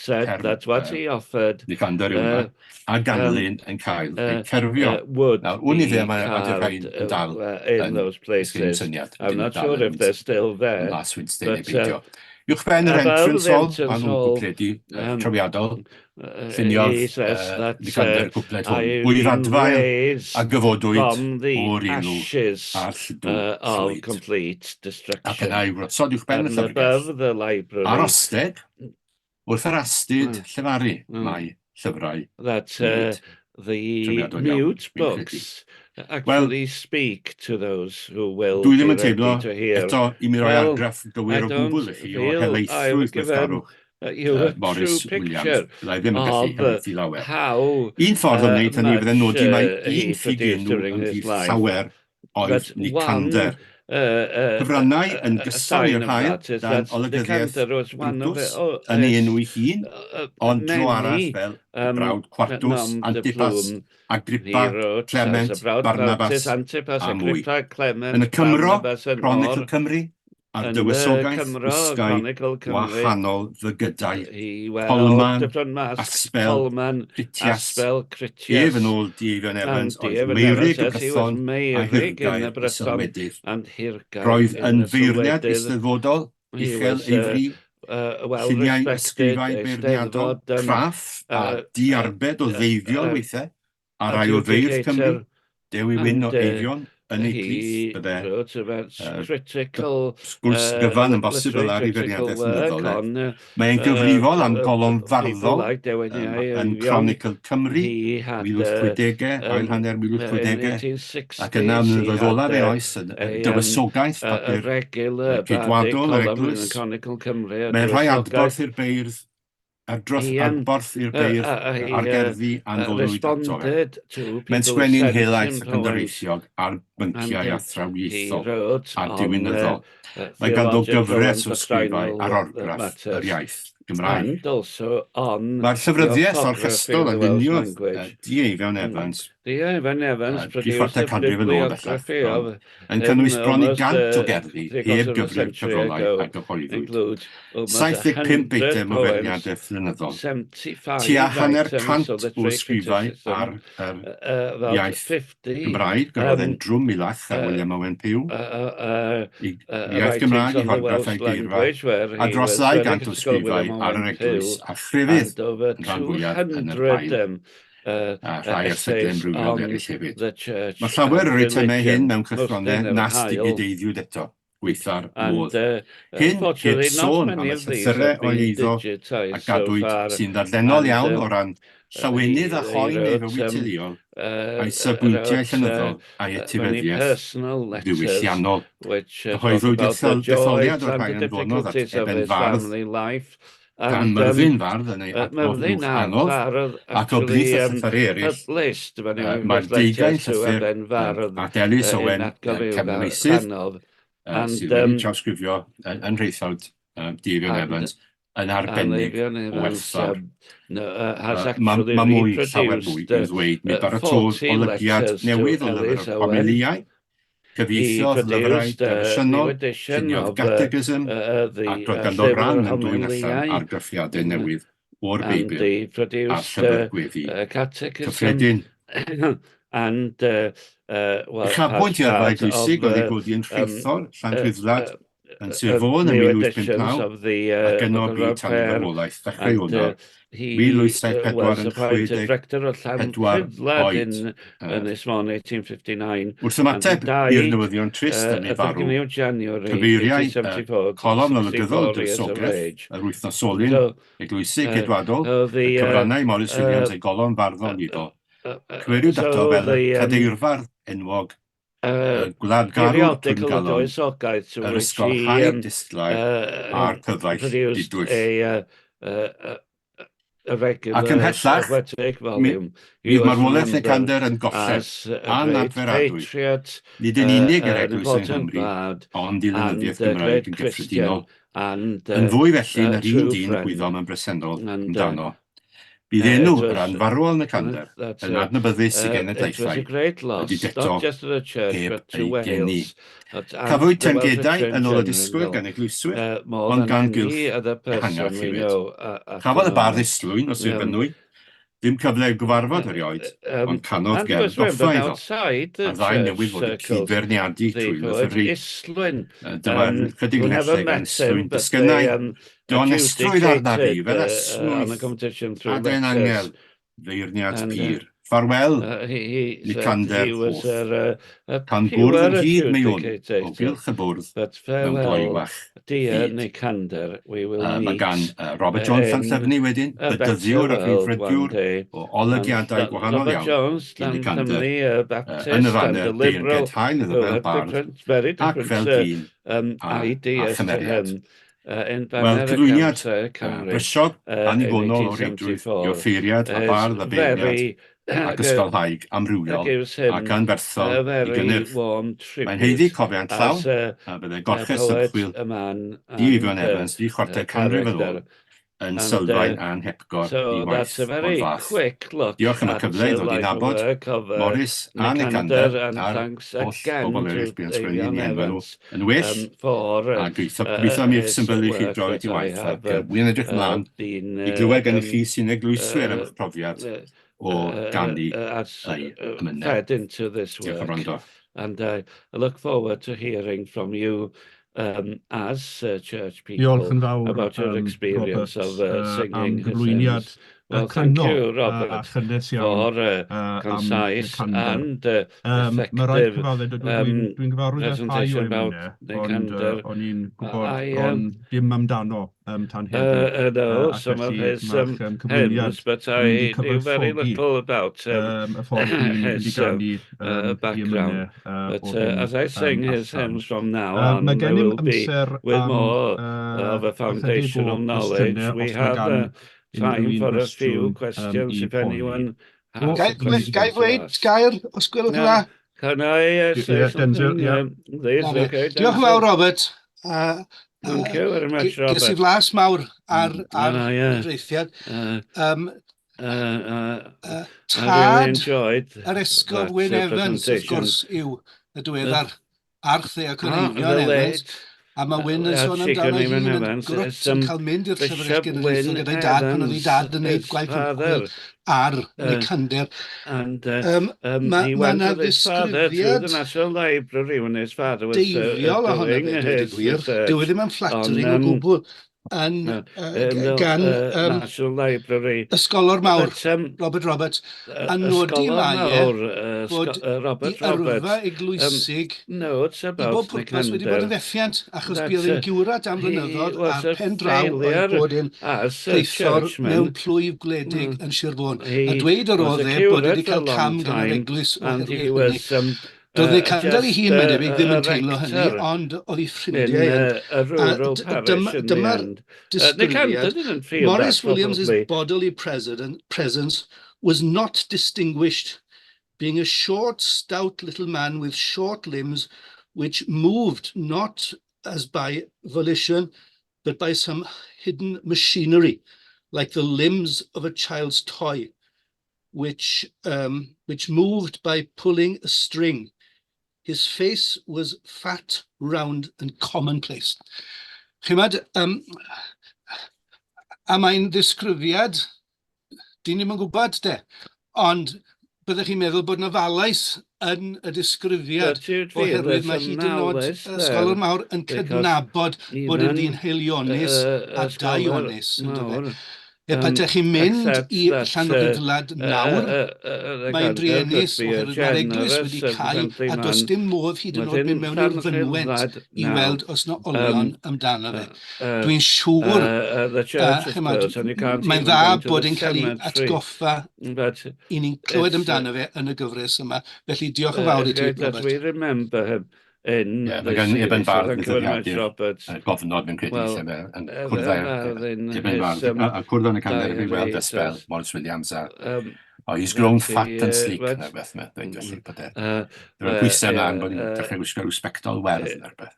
said term that what he offered Nicander yw hwnna, a ganlyn yn cael eu cerfio. would Nawr, wn i be ddim a ydy'r carved rhain yn dal in yn those sgyn places. syniad, I'm ydyn nhw not dal sure yn if they're still there, Plas Wynnstay neu but beidio. Uwchben yr above entrance the hall, entrance maen nhw'n hall, gwpledi trawiadol, lluniodd he says that Nicander y cwpled hwn. I've Wy'r been adfail a raised gyfodwyd from the o'r enw ashes a'r lludw of llwyd. complete Ac destruction. yna i'w wrthod uwchben y And llyfrgell. above the Ar library, osteg, wrth yr astud llefaru, mae llyfrau that mud. the Trefniadol iawn, mute fi'n credu. books actually speak to those who will Dwi ddim be yn teimlo ready to hear. eto i mi roi Well, argraff gywir I o don't gwbl i chi o feel I've helaethrwydd given gweithgarwch you a true Morris Williams. picture Byddai ddim yn gallu of helaethu lawer. how Un ffordd o wneud hynny fydde much nodi mai he un ffug produced enw during his ymhlith life. llawer oedd But one Nicander. Cyfrannau yn a gyson sign i'r of haul that is dan that olygyddiaeth Nicander was one of Brutus oh, yn ei his enw ei hun, ond dro arall many fel y brawd Quartus, nom de Antipas, plume. He Agrippa, wrote as a Clement, brawd Barnabas Quartus, Antipas, a mwy. Agrippa, Yn y Clement, Cymro, Barnabas and Cronicl more. Cymru, a'r Yn y dywysogaeth Cymro, wisgai Chronicle Cymru, wahanol fygydau, he wore Colman, different masks, Aspel, Colman, Critias, Aspel, ef Critias. yn ôl D. Eifion And Evans D. oedd Eifion Meurig Evans y says he was Brython a Meurig in the Hirgair y Brython Sylwedydd. and Hirgair Roedd in yn the feirniad Sylwedydd. eisteddfodol, He uchel was ei fri, well lluniau respected ysgrifau beirniadol, Eisteddfod craff a diarbed o ddeifiol weithiau, a rai o feirdd Cymru, adjudicator, Dewi Wyn o and Eifion yn eu he plith, bydde wrote about critical sgwrs gyfan yn bosibl literary ar ei critical feirniadaeth work lenyddol ef. on Mae'n gyfrifol am golofn people farddol like Dewi yn Eifion. Cronicl Cymru, He had 1860au, ail hanner in 1860au, ac yna 1860s ym he mlynyddoedd had olaf ei oes yn a, um, dywysogaeth a papur regular bardic Ceidwadol yr column in the Eglwys. Chronicle Cymru, a Mae'n rhoi dywysogaeth. adborth i'r beirdd, adrodd He adborth i'r beirdd he ar gerddi anfonwyd ato fe. responded to Mae'n people who sgwennu'n sent helaeth him ac yn poems, doreithiog ar and bynciau he athrawiaethol wrote a on diwinyddol. Mae ganddo theological gyfres and o ysgrifau doctrinal ar orgraff yr matters, iaith Gymraeg. and also on Mae'r the llyfryddiaeth orthography orchestol of a the Welsh luniodd language. D. Eifion Evans D. Eifion Evans dri produced chwarter a canrif yn ôl bellach, bibliography bron, of yn him cynnwys bron i almost 100 o gerddi three heb quarters of a gyfrif century cyfrolau ago, a gyhoeddwyd. include almost 75 100 eitem o poems, feirniadaeth flynyddol, 75 tua hanner items cant of o literary ysgrifau criticism, ar yr about iaith 50 Gymraeg, yr oedd e'n drwm i lach ar William Owen Pugh, i iaith writings Gymraeg, i on the horgraff Welsh a'i geirfa, language, where a he dros was very 200 o critical of ysgrifau William ar yr Owen eglwys Pugh, a chrefydd, and over yn rhan fwyaf yn yr 200 ail, a rhai erthyglau essays amrywiol on eraill hefyd. the church Mae llawer and o'r eitemau hyn religion, mewn mostly cylchgronau in yr nas haul. digideiddiwyd eto, gweitha'r And modd. Hyn heb unfortunately, not sôn am many y of these llythyrau have o'i been eiddo a digitised so gadwyd far. sy'n ddadlennol And iawn o ran he, llawenydd a he choen ei wrote, fywyd teuluol, a'i safbwyntiau wrote llenyddol a'i many etifeddiaeth personal letters ddiwylliannol. which talk Cyhoeddwyd about the detholiad joys o'r and rhai the anfonodd at difficulties of Eben his Fardd family life. Gan Myrddin Fardd yn ei adnodd Lwch Anodd, ac o blith y llythyrau eraill, mae'r deugain llythyr at Ellis Owen Cefnmeysydd, sydd wedi trawsgrifio yn nhraethawd Deifion Evans, yn arbennig o werthfawr. Mae ma mwy, llawer mwy, i'w ddweud. Mi baratôdd olygiad newydd o lyfr yr homilïau, Cyfieithodd lyfrau defosiynol, lluniodd gategism, ac roedd ganddo ran yn dwyn allan argraffiadau newydd o'r Beibl a'r llyfr gweddi cyffredin. Uchafbwynt i yrfa eglwysig oedd ei godi yn rheithor Llanrhuddlad yn Sir Fôn yn 1859, ac yno bu tan ei farwolaeth ddechrau Ionawr 1874 yn 64 oed. Wrth ymateb i'r newyddion trist am ei farw, cyfeiriai y colofn olygyddol Dywysogaeth yr Wythnosolyn Eglwysig Ceidwadol y cyfrannai Morris Williams ei golofn farddol iddo, cyfeiriwyd ato fel y cadeirfardd enwog y gwladgarwr twymgalon, yr ysgolhaig disglair a'r cyfaill didwyll. Ac ymhellach, mi fydd marwolaeth Nicander yn golled anadferadwy, nid yn unig i'r Eglwys yng Nghymru, ond i lenyddiaeth Gymraeg yn gyffredinol, yn fwy felly na'r un dyn y gwyddom yn bresennol amdano. Bydd enw yr anfarwol Nicander yn adnabyddus i genedlaethau y didetto heb ei geni. Cafwyd teyrngedau yn ôl y disgwyl gan eglwyswyr, ond gan gylch ehangach hefyd. Cafodd y bardd Islwyn o Sir Fynwy ddim cyfle i'w gyfarfod erioed, ond canodd gerdd goffa iddo, a'r ddau newydd fod yn cyd-feirniadu trwy lythyru. Dyma'r ychydig linellau gan Islwyn, Disgynnai Dy onestrwydd arnaf i, fel esmwyth aden angel, feirniad pur. Ffarwel, Nicander hoff. Pan gwrdd ynghyd mae wn, o gylch y bwrdd, mewn gloywach hyd. Mae gan Robert Jones Llanllyfni wedyn, bedyddiwr a rhyddfrydiwr o olygiadau gwahanol iawn i Nicander, yn y faner deyrnged hael iddo fel bardd ac fel dyn a chymeriad. Wel, cyflwyniad brysiog, annigonol o reidrwydd i offeiriad a bardd a beirniad ac ysgolhaig amrywiol ac anferthol i gynnyrch. Mae'n haeddu cofiant llawn, a byddai gorchest ymchwil i Eifion Evans dri chwarter canrif yn ôl yn sylfaen anhepgor i waith o'r fath. Diolch am y cyfle i ddod i nabod Morris a Nicander a'r holl bobl eraill bu'n sgwennu yn eu henwau nhw yn well, a gobeithio, gobeithio am eich symbylu chi droed i waith ac wi'n edrych ymlaen i glywed gennych chi sy'n eglwyswyr am eich profiad o ganu ei emynau. Diolch am wrando. And I look forward to hearing from you as church people Diolch yn fawr, about your experience Robert, of am singing his gyflwyniad hymns. Well, thank cryno you, a Robert, chynnes iawn for am concise Nicander. and Mae rhaid effective cyfaddef, dwi, dwi'n dwi gyfarwydd â rhai o'i presentation about emynau, ond Nicander. o'n i'n gwybod I bron dim amdano tan heddiw, know ac some of felly his mae'ch cyflwyniad hymns, but yn mynd i I knew very cyfoethogi little about y ffordd dwi'n mynd i his ganu ei background. emynau But o hyn as I sing his allan. hymns from now Mae on, there gennym will be amser with am more of a ychydig o foundational knowledge. gwestiynau We os mae have gan time unrhyw un for a few gwestiwn i questions if pori. anyone O, has a Ga i question to ddweud ask. gair, os gwelwch yn dda? Now, can I say Ie, Denzel, something? ie. Please, Na fe. okay, Diolch yn fawr, Denzel. Robert. A, Thank you very much, Ges i Robert. flas mawr ar, ar Ah, y yeah. draethiad. I really Tad enjoyed yr Esgob that Wyn Evans, wrth presentation. gwrs, yw y diweddar Archddiacon Ah, Eifion the Evans. late A mae Wyn yn sôn amdano Archdeacon ei Eifion hun yn Evans grwt is yn cael mynd i'r Llyfrgell Bishop Genedlaethol Wyn gyda'i dad pan oedd ei Evans, dad yn gwneud his gwaith father. ymchwil ar Nicander. And Mae he ma went yna with his father to the ddisgrifiad National Library when his father was deifriol ohono doing fe, dweud y his gwir. Dyw e research ddim yn on flattering o gwbl yn in the gan National Library. ysgolor mawr, But Robert Roberts, a nodi ysgolor mae e mawr, bod Robert i yrfa Roberts, eglwysig notes i bob about pwrpas wedi bod Nicander yn fethiant, achos that buodd e'n giwrat am he flynyddoedd was a'r a pen draw oedd failure bod e'n as a rheithor churchman. mewn plwyf gwledig yn Sir Fôn. A He dweud yr was oedd a e bod curate wedi for a cael long cam gan yr time eglwys and he oherwydd hynny. was Doedd Nicander ei hun, mae'n debyg, ddim yn teimlo hynny, ond oedd ei ffrindiau yn. A dyma'r disgrifiad, Morris Williams' bodily presence was not distinguished, being a short, stout little man with short limbs which moved not as by volition, but by some hidden machinery, like the limbs of a child's toy, which, which moved by pulling a string. His face was fat, round and commonplace. Chimod, a mae'n ddisgrifiad, dyn ni'm yn gwybod de, ond byddech chi'n meddwl bod 'na falais yn y disgrifiad, oherwydd mae hyd yn oed ysgolor mawr yn cydnabod bod yn ddyn haelionus a daionus, yn dyfe? E pan ydych chi'n mynd i Llanrhydlad nawr, mae'n druenus oherwydd mae'r eglwys wedi cau a does dim modd hyd yn oed mynd mewn i'r fynwent i weld os na olion amdano fe. Dwi'n siŵr, chimod, mae'n dda bod e'n cael ei atgoffa i ni'n clywed amdano fe yn y gyfres yma. Felly diolch yn fawr i ti, Robert. Ie, mae gan Eben Fardd yn ddyddiadur gofnod fi'n credu lle mae yn cwrdd â Eben Fardd a cwrdd â Nicander i weld ysbel Morris Williams a oh, he's grown fat and sleek neu beth mae'n dweud felly bod e Roedd pwysau ymlaen bod hi'n dechrau gwisgo rhyw sbectol werdd neu rhywbeth.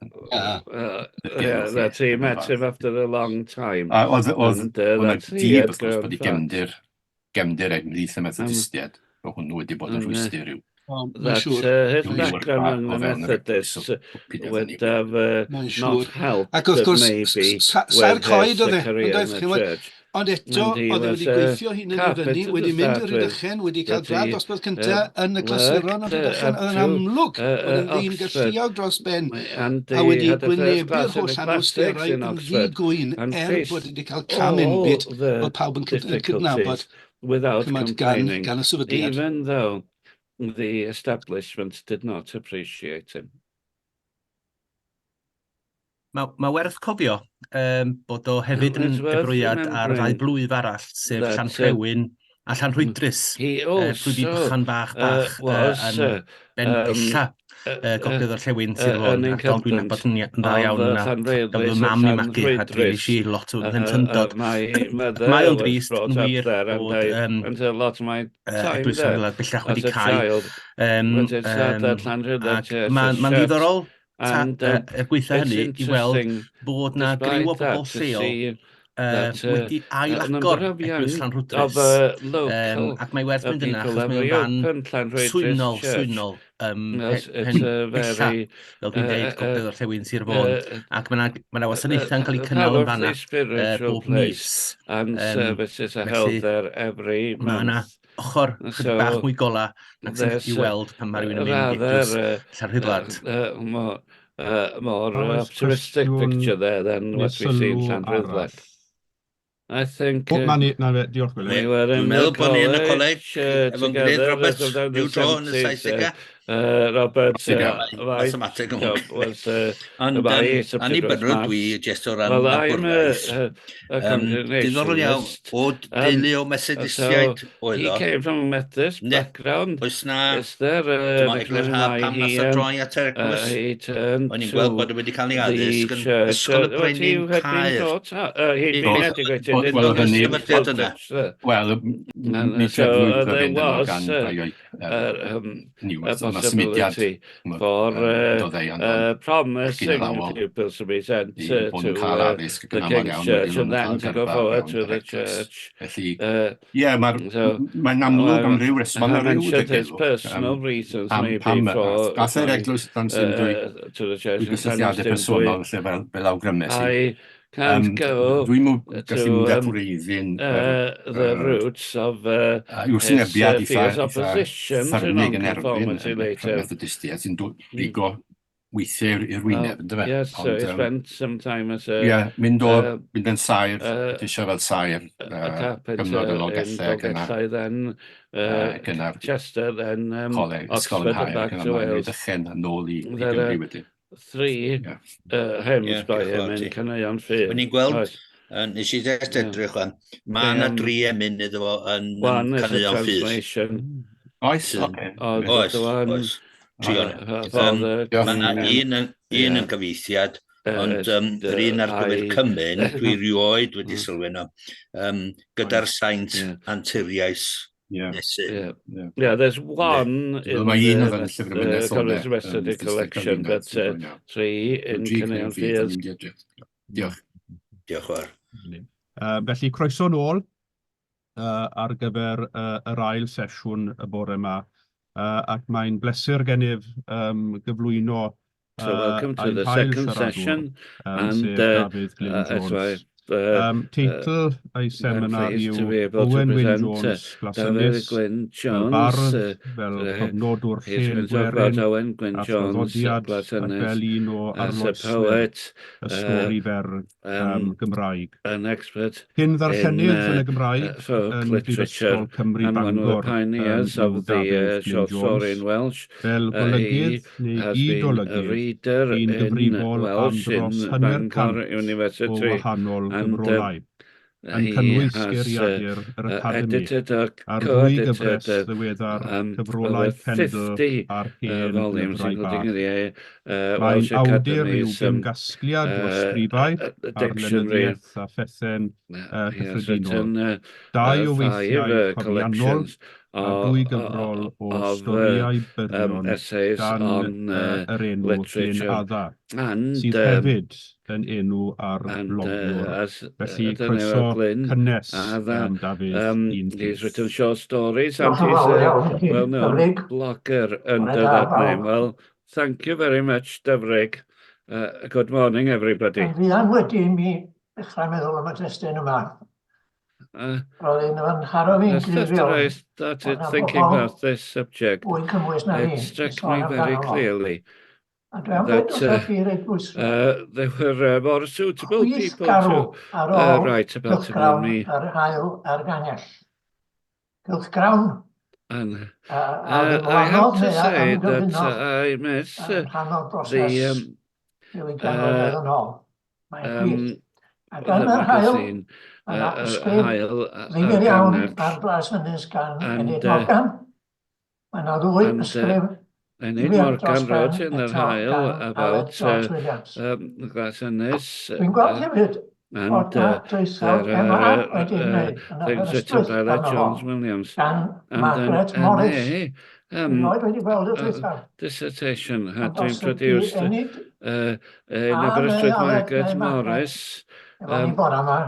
Yeah, that he met him after a long time. A oedd oedd oedd dib wrth gwrs bod ei gefndir gefndir ag ymhlith y Methodistiaid, bod hwnnw wedi bod yn rhwystr i'w Mae'n siŵr. His background among the Methodists would have not helped Ac wrth gwrs, saer coed oedd e, yn doedd, chimod, ond eto, oedd e wedi gweithio hunan i fyny, wedi mynd i Rydychen, wedi cael gradd dosbarth cyntaf yn y clasuron yn Rhydychen, oedd yn amlwg bod yn ddyn galluog dros ben, a wedi gwynebu'r holl anawsterau yn ddi-gŵyn, er bod wedi cael cam enbyd, oedd pawb yn cydnabod, chimod, gan, gan y sefydliad. Even though the establishment did not appreciate him. Mae, mae werth cofio bod o hefyd yn gyfrwyad ar ddau blwyf arall, sef Llanrhewyn a Llanrhwydrus, plwyfi bychan bach bach yn benbella gogledd orllewin Sir Fôn, ardal dwi'n nabod yn dda iawn yna. Gafodd fy mam i magu a dreulies i lot o plentyndod. Mae o'n drist yn wir bod Eglwys Llanrhydlad bellach wedi cau. Ac mae'n ddiddorol er gwaetha hynny i weld bod 'na griw o bobl lleol wedi ail-agor Eglwys Llanrhwdrys. Ac mae werth mynd yna achos mae o'n fan swynol, swynol pen bella, fel dwi'n deud, gogledd orllewin Sir Fôn. Ac mae yna ma wasanaethau'n cael eu cynnal yn fanna bob mis. Felly, mae yna ochr chydig bach mwy gola nag sy'n i'w weld pan mae rhywun yn mynd i Eglwys Llanrhydlad. More optimistic picture there than what we see in Llanrhydlad. I think... O, na ni, na fe, diolch Gwilym. We were in Dwi'n meddwl bod ni yn y coleg efo'n gilydd, Robert, rhyw dro yn y 70au. Robert, Mathemateg yn job was Ond annibynnol dwi jyst o ran Well, I'm magwraeth. a Diddorol iawn, congregationalist. o deulu o Methodistiaid oedd He o. came from a Methodist Ne, background. oes na, Is there dyma eglurhad why pam he, nath o droi at yr eglwys? he turned O'n i'n gweld to bod o wedi cael ei the addysg yn church? Ysgol y Well, he Brenin had been Caer. taught, he'd He been was- educated Wel, in oedd hynny- Sefydliad yna. College there. Wel, And mi so trefnwyd iddo there fynd yno was gan rai o'i a oedd yna symudiad possibility for doedd ei anfon promising addawol pupils to be sent i to bod yn cael addysg ac the yn aml King's iawn Church wedyn and nhw'n then cael to go gyrfa forward mewn to yr the eglwys. church. Felly, Uh, ie, mae'r so, mae'n amlwg am well, ryw reswm, I mae 'na ryw mentioned his ddirgelwch personal reasons pam, maybe pam for ath yr going eglwys dan sylw drwy, to the church drwy in gysylltiadau Llanrwst personol, felly fel, fel awgrymes i. I can't go Dwi'n gallu to mynd â gwreiddyn the roots of yw'r his synebiad eitha, fierce eitha opposition to ffyrnig yn erbyn nonconformity y later. Methodistiaid sy'n bigo weithiau i'r wyneb, yndyfe? Yes, so Ond, he spent some time as a ie, mynd o, mynd yn saer, eisiau fel saer, a cyfnod carpenter yn in Dolgellau ac yna, Dolgellau, then ac yna'r Chester, then coleg, ysgol Oxford yn and Haer, back ac yna to ymlaen i Wales. Rydychen a nôl i, i There Gymru are wedyn. three Ie. hymns Ie, by diolch yn him fawr in ti. Caneuon Ffydd. O'n i'n gweld, Oes. nes i jyst edrych wan, mae yna dri emyn iddo fo yn One is a Caneuon Ffydd. translation Oes, Sydd yn- oce. of Oes, the one oes. Trio. Um, Mae yna un, yn, un yn gyfeithiad, ond um, yr un ar gyfer Cymru, dwi rioed wedi sylwi yno, um, gyda'r saint yeah. anturiaeth yeah. Nesu. Yeah. Yeah. yeah, there's one in Mae un the, oedd yn llyfr y College Methodist collection, but three in Canal Fields. Diolch. Diolch fawr. Uh, felly, croeso nôl uh, ar gyfer uh, yr ail sesiwn y bore yma. Uh, ac mae'n bleser gennyf um, gyflwyno So welcome to the second session and uh, uh, Um, teitl ei seminar yw Owen Wyn Jones, Glasynys, fel bardd, fel cofnodwr llên gwerin a thraddodiad ac fel un o arloeswyr y stori fer um, Gymraeg. Cyn ddarllenydd yn y Gymraeg yn Prifysgol Cymru Bangor yw Dafydd Glyn Jones. Fel golygydd neu gyd-olygydd, bu'n gyfrifol am dros hanner cant o wahanol gyfrolau, yn cynnwys Geiriadur yr Academi, a'r ddwy gyfres ddiweddar Cyfrolau Cenedl a'r Hen Lyfrau Bach. Mae'n awdur i'w bumgasgliad o ysgrifau ar lenyddiaeth a phethe'n cyffredinol, dau o weithiau cofiannol a dwy gyfrol o storïau byrion dan yr enw Glyn Adda, sydd hefyd yn enw ar flogiwr. Felly, croeso cynnes am Dafydd i'n plith. Diolch yn fawr iawn i chi, Dyfrig. Bore da bawb. Thank you very much, Dyfrig. Uh, good morning, everybody. Yn fuan wedi i mi ddechrau meddwl am y testun yma, Roedd un yn nharo fi'n That's gryf just iawn. I started Oedd 'na thinking bobl about this subject. fwy cymwys na fi It i struck sôn me very amdano fo. clearly A dwi am ddweud that wrthoch chi reit bwysig. there were more suitable Chwith people garw to ar ôl write about it than cylchgrawn me. yr haul a'r gangell. Cylchgrawn And a, a I have ddiflannodd to neu a say that ymgyfunodd I miss yn rhan o'r the broses diwydiannol oedd yn ôl. Mae'n um, gwir. Ac the yn yr haul, magazine mae yna Yr ysgrif Haul a'r ddifyr iawn Gannell ar Blas Ynys gan and Enid Morgan. Mae yna ddwy and ysgrif Enid ddifyr dros Morgan ben wrote in Yr eto Haul gan Aled about George Williams. Glas Ynys Dwi'n gweld hefyd and bod 'na draethawd there MA are wedi'i wneud yn things written Aberystwyth by Aled arno fo Jones Williams gan and an Margaret Morris. MA um, Erioed wedi gweld y traethawd. dissertation had Ond been os ydy produced Enid in a neu Aberystwyth Aled neu Margaret Margaret Morris efo ni um, bore yma,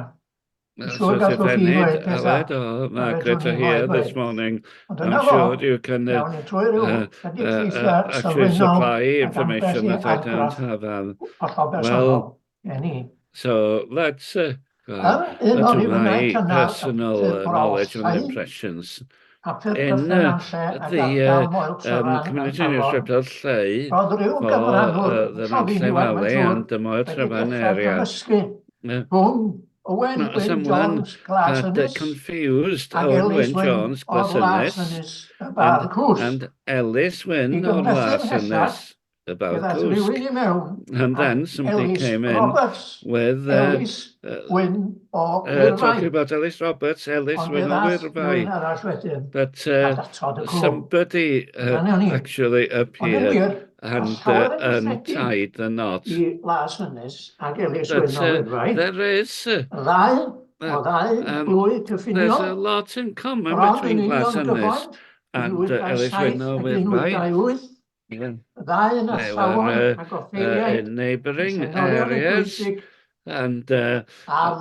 Dwi'n So siŵr if gallwch chi Enid, ddweud pethau Aled or na Margaret fedrwn are ni mo'i here this ddweud. morning, Ond I'm dyna fo, sure you can iawn ni trwy ryw ychydig ffeithiau actually sylfaenol supply ac ambell information i that I don't argraff have. Um, hollol well, bersonol gen i. so let's go Yn un o'r to rhifynnau my cynnar y personal papur bro knowledge and Llai, impressions. papur In Dyffryn Nantlle ac the ardal Moel um, Tryfan yn community Arfon, newspaper Lleu roedd rhyw for gyfranwr, the hollol Nantlle ddiniwed mae'n Valley siŵr, and the Moel wedi Tryfan dechrau area. cymysgu Uh, rhwng Owen No, Wyn someone Jones Glas had Ynys confused ac Owen Ellis Wyn Wyn Jones o'r Glas Las Ynys Ynys y Bar and Cwsg. and Ellis I Wyn o'r gymhlethu'r Las mhellach, Ynys fe about ddaeth Cwsg. rhywun i mewn And ac then somebody Ellis came in Roberts, with Ellis Wyn o talking Wyrfai. about Ellis Roberts, Ellis Ond fe Wyn o ddaeth Wyrfai. rhywun arall wedyn But a datod y clwb. somebody Dyna ni. actually Ond yn appeared wir, mae and llawer yn gyffredin untied the knot. i Las Ynys ac Ellis Wyn But o Wyrfai. there is Y ddau o ddau blwy there's a cyffiniol, lot in common bron yn between union Glas Ynys gyfoed, and Ellis 1827 Wyn o ac Wyrfai. 1828, Yeah. y ddau yn They athrawon were ac offeiriaid, in neighbouring llenorion areas eglwysig, and a'r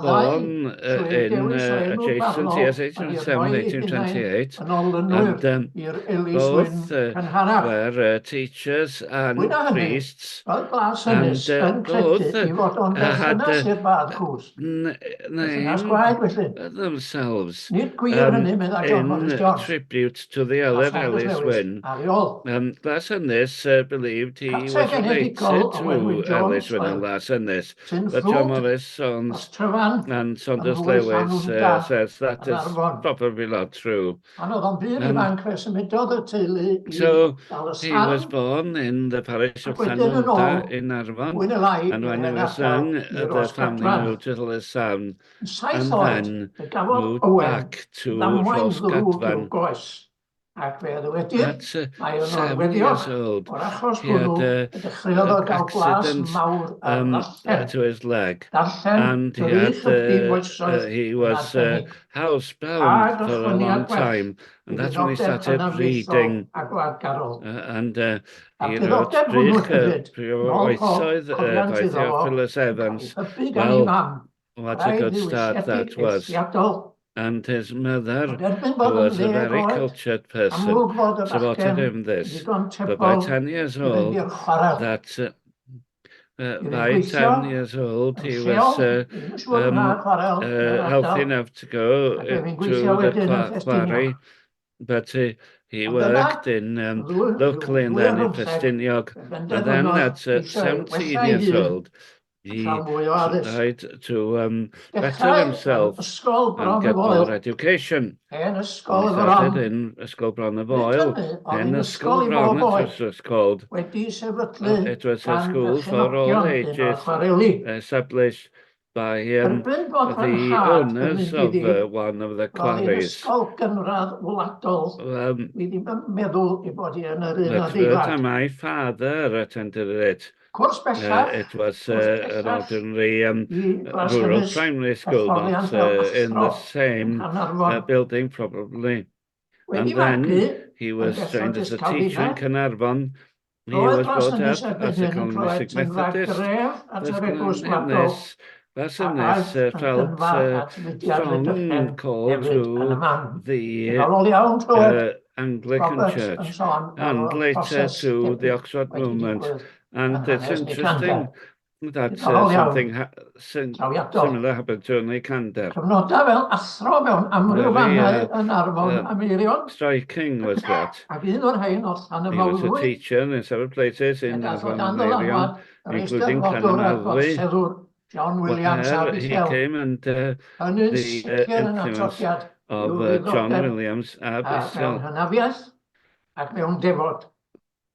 ddau born trwy in dewis o enw adjacent barnol years, wedi rhoi 1827, eu hunain 1828, yn olynwyr and i'r Ellis Wyn both cynharach. were teachers Fwy and na hynny, priests, roedd Glas and Ynys yn credu both ei fod o'n had berthynas i'r bardd Cwsg. Perthynas named gwaed felly. themselves Nid gwir hynny, meddai John in Morris Jones tribute to the a other Saunders Ellis Lewis Wyn. ar ei ôl. Um, Glas Ynys believed he was Cartref related enedigol Owen Wyn to Ellis Jones Wyn and oedd Glas Ynys, Tyn but John Ffrwd, Morris Sons Rhostryfan, and ym Saunders mhlwy Lewis Llanwnda says that yn is Arfon. probably not true. Pan oedd o'n bur Um, ifanc fe symudodd y teulu i so he was Dal-y-sarn born in the parish ac of wedyn yn Llanwnda ôl in Arfon, mwy neu lai and i'r when he hen was ardal young, i the family Rosgadfan. moved to Llysarn Yn saith and oed then fe gafodd moved Owen back to ddamwain ddrwg i'w Rhosgadfan. goes. Ac fe ddywedir At mai yn seven years orweddiog old, o'r achos he had hwnnw a, y dechreuodd o an gael glas accident mawr ar um, ddarllen. to his leg, Darllen and he drych had y prif uh, oesoedd he yn was arbennig, a housebound for a long dychmyniad gwell time, i and that's when he ddiddordeb started hynafriaethol reading. a gwladgarol. And A'r he wrote diddordeb hwnnw Drych y hefyd, Prif yn ôl pob Oesoedd by cofiant iddo fo, Theophilus yn cael ei Evans. hybu gan ei Well, fam, what a rhai good start that ddiwylliedig was. eithriadol. And his mother, Ond erbyn who bod yn was a ddeg very oed, cultured person, amlwg fod y supported bachgen him yn this. ddigon But by tebygol 10 years i fynd old, i'r chwarel. that Iddi by gweithio 10 years old, yn he lleol, was ddim yn siŵr um, mha chwarel yn yr healthy ardal, enough to go ac oedd hi'n to gweithio the wedyn yn quarry. Ffestiniog. But he Ond yna, worked in rhyw locally and ddwy then ar in bymtheg, Ffestiniog. fe And then benderfynodd at eisiau 17 wella ei years hun old, a he chael mwy o addysg. tried to better Dechrau yn himself Ysgol and Bron y get Foel, more education. hen And ysgol he y started Fron. in Ysgol Bron y Bryd Foel, hynny, oedd then hi'n Ysgol ysgol i Bron bob it oed, was called. wedi sefydlu It was a gan school for all berchenogion un o'r ages, chwareli. established by um, Erbyn bod fy the nhad yn owners mynd of iddi, one of the roedd hi'n quarries. ysgol gynradd wladol. Um, Dwi ddim yn meddwl ei bod hi yn yr un but the adeilad. time my father attended it, Cwrs bellach, it was cwrs an bellach ordinary i rural Glasynys, primary school, not hyfforddiant fel in the athro yn same Nghaernarfon. building, probably. Wedi And then magu he yn was trained as Fethodist a teacher in Calfina, Carnarvon. He roedd was brought Glasynys up erbyn as a hyn yn clywed Calvinistic tynfa Methodist. gref at yr eglwys wladol Glasynys, a Glasynys aeth yn felt gynfa at fudiad strong Rhydychen call hefyd yn y to man. the Diddorol iawn clywed Anglican Roberts yn Church sôn fel and oedd later proses to the debyg Oxford wedi movement. digwydd And yn it's hanes interesting Nicander. that Diddorol iawn, something ha trawiadol. similar happened to Nicander. Cyfnodau fel athro mewn amryw Very fannau yn Arfon a Meirion, striking was that. ac un o'r rhain oedd He was a Llanymawddwy, teacher in several places lle in dath o Arfon dan and Meirion, ddylanwad yr including Eisteddfodwr a'r Llanymawddwy, Gorseddwr John Williams where he Abishell. came under Hynny'n the sicr yn influence atodiad of i'w John ddiddordeb Williams mewn Abishell. hynafiaeth ac mewn defod.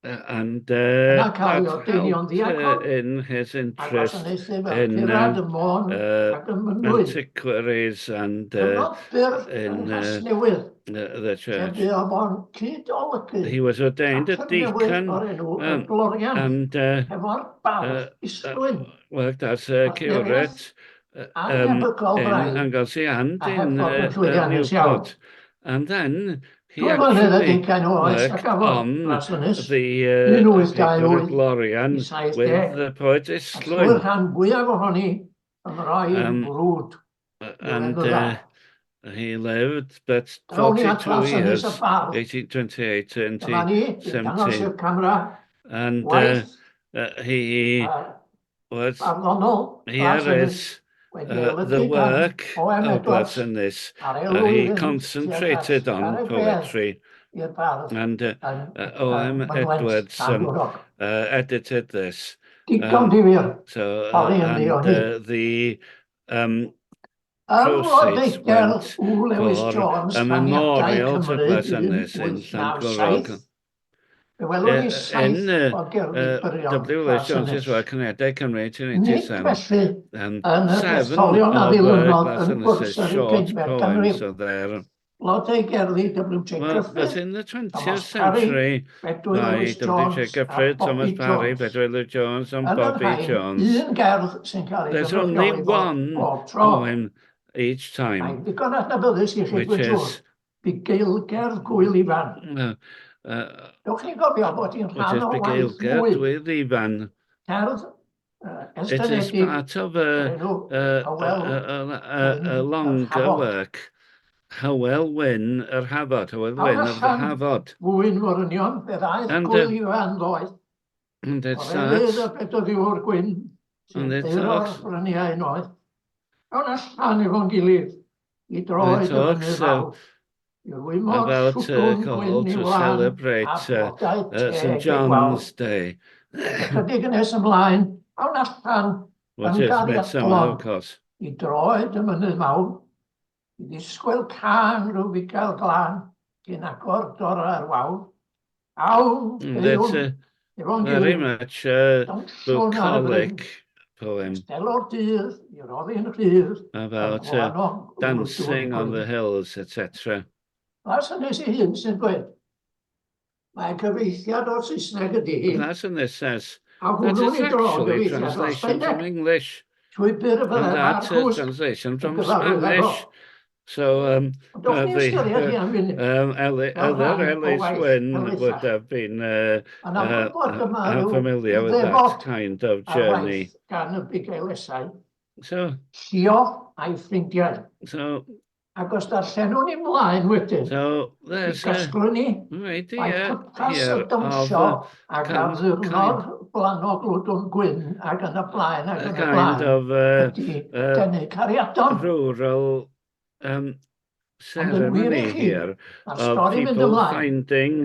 And Yna cael ei that ordeinio'n helped ddiacon in his a interest gwasanaethu fel in curad ym Môn ac ym Mynwy. antiquaries and Cyfnod byr yng in Nghasnewydd, the lle church. bu o fo'n cyd-olygu He was ordained a chapter newydd deacon o'r enw Y Glorian and hefo'r bardd Islwyn, worked as a partneriaeth curate um, annhebygol in braidd Anglesey and a heb in fod yn llwyddiannus iawn. Newport. And then he Dwy flynedd ar actually hugain oes a worked gafodd on Glasynys, the paper 1828 of Glorian i with 70, the poet a Islwyn. llwy'r rhan fwyaf ohoni ymroi yn frwd i'w And enw dda. he lived but Drawn ni at 42 Glasynys y years, bardd. 1828 to Dyma ni, i'n dangos 1917. i'r camera, And waith he was, barddonol here Glasynys is wedi ei the olygu gan work O.M. of Edwards Glasynys. ar elw He iddynt tuag at concentrated on Garreg Bedd poetry i'r bardd and yn O.M. Mynwent Edwards Llandwrog. edited this. Digon Um, difyr, so, holi ynddi and o hyd. the um, Ym proceeds Mlodeugerdd went W. Lewis for Jones, a Caniadau memorial to Cymru Glasynys in 1897, Llandwrog. fe welwn ni In saith o gerddi byrion W. Lewis Jones's Glasynys. work Caniadau Cymru Nid 1887, felly yn yr seven etholion a of ddilynodd yn Glasynys's gwrs yr short ugeinfed poems ganrif. are there. Blodeu gerddi W. J. Well, but Gruffydd, in the 20th Thomas Parry, century, Bedwyr by Lewis W. J. Jones a Gruffydd, Thomas Bobby Parry, Jones. Bedwyr Lewis Jones, and Yn yr Bobby rhain, Jones, un gerdd sy'n cael ei there's only gynrychioli bob, one bob tro. poem each time, Mae'n ddigon adnabyddus i chi, which dwi'n siŵr. is Bugeilgerdd Gwyl Ifan. Dewch chi gofio bod hi'n which rhan is o waith Bugeilgerdd mwy. Gwyl Ifan. Cerdd It is estynedig part of o'r a, enw a, Hywel a, a, a, Wyn a yr longer Hafod. work. Hywel Wyn yr Hafod, Hywel Awn Wyn of the allan Hafod. fwyn morynion, fe ddaeth And, Gwyl Ifan ddoeth. and it O'r efydd starts, y bedyddiwr gwyn sy'n and it deuro'r talks, bryniau noeth. Awn allan efo'n gilydd i it droed y talks mynydd fawr, i rwymo'r about a llwgwn call gwyn i to wlân a celebrate blodau St teg eu gwawr. John's Day, Ychydig yn nes ymlaen, awn allan which yn is midsummer, gariadlon of course. i droed y mynydd mawr, i ddisgwyl cân rhyw fugail glân cyn agor dorau'r wawr. Awn, And it's deuwn, a efo'n very gilydd, much a dawnsiwn ar y bryn, bucolic poem Stelo'r dydd i roddi'n rhydd yn about gwlanog wlwdwr dancing on gwyn. the hills, etc. Glasynys ei hun sy'n dweud. Mae cyfieithiad o'r Saesneg ydy hi. Glas Ynys says, A that hwnnw'n is ei dro yn actually gyfieithiad o'r translation from Sbaeneg. English. Llwybr y And byddai that mae'r cwsg translation yn from gyfarwydd ag o. Spanish. So um, Ond dowch ni the ystyried hi am funud, um, Eli, fel other rhan o Ellis waith Wynne would helaethach. have been uh, Mae'n amlwg bod yma uh, rhyw familiar with that ddefod kind of ar journey. waith gan y bugeilesau, So, Llio a'i ffrindiau. so, Ac os darllenwn ni mlaen wedyn, so mi there's a gasglwn ni an mai idea pwrpas y here of dawnsio a ac kind, kind, addurno'r blanog lwdwn gwyn ac yn y blaen ac a yn y kind blaen of ydy denu cariadon. rural um, Ond yn wir i ceremony chi, here mae'r of stori'n mynd people ymlaen. finding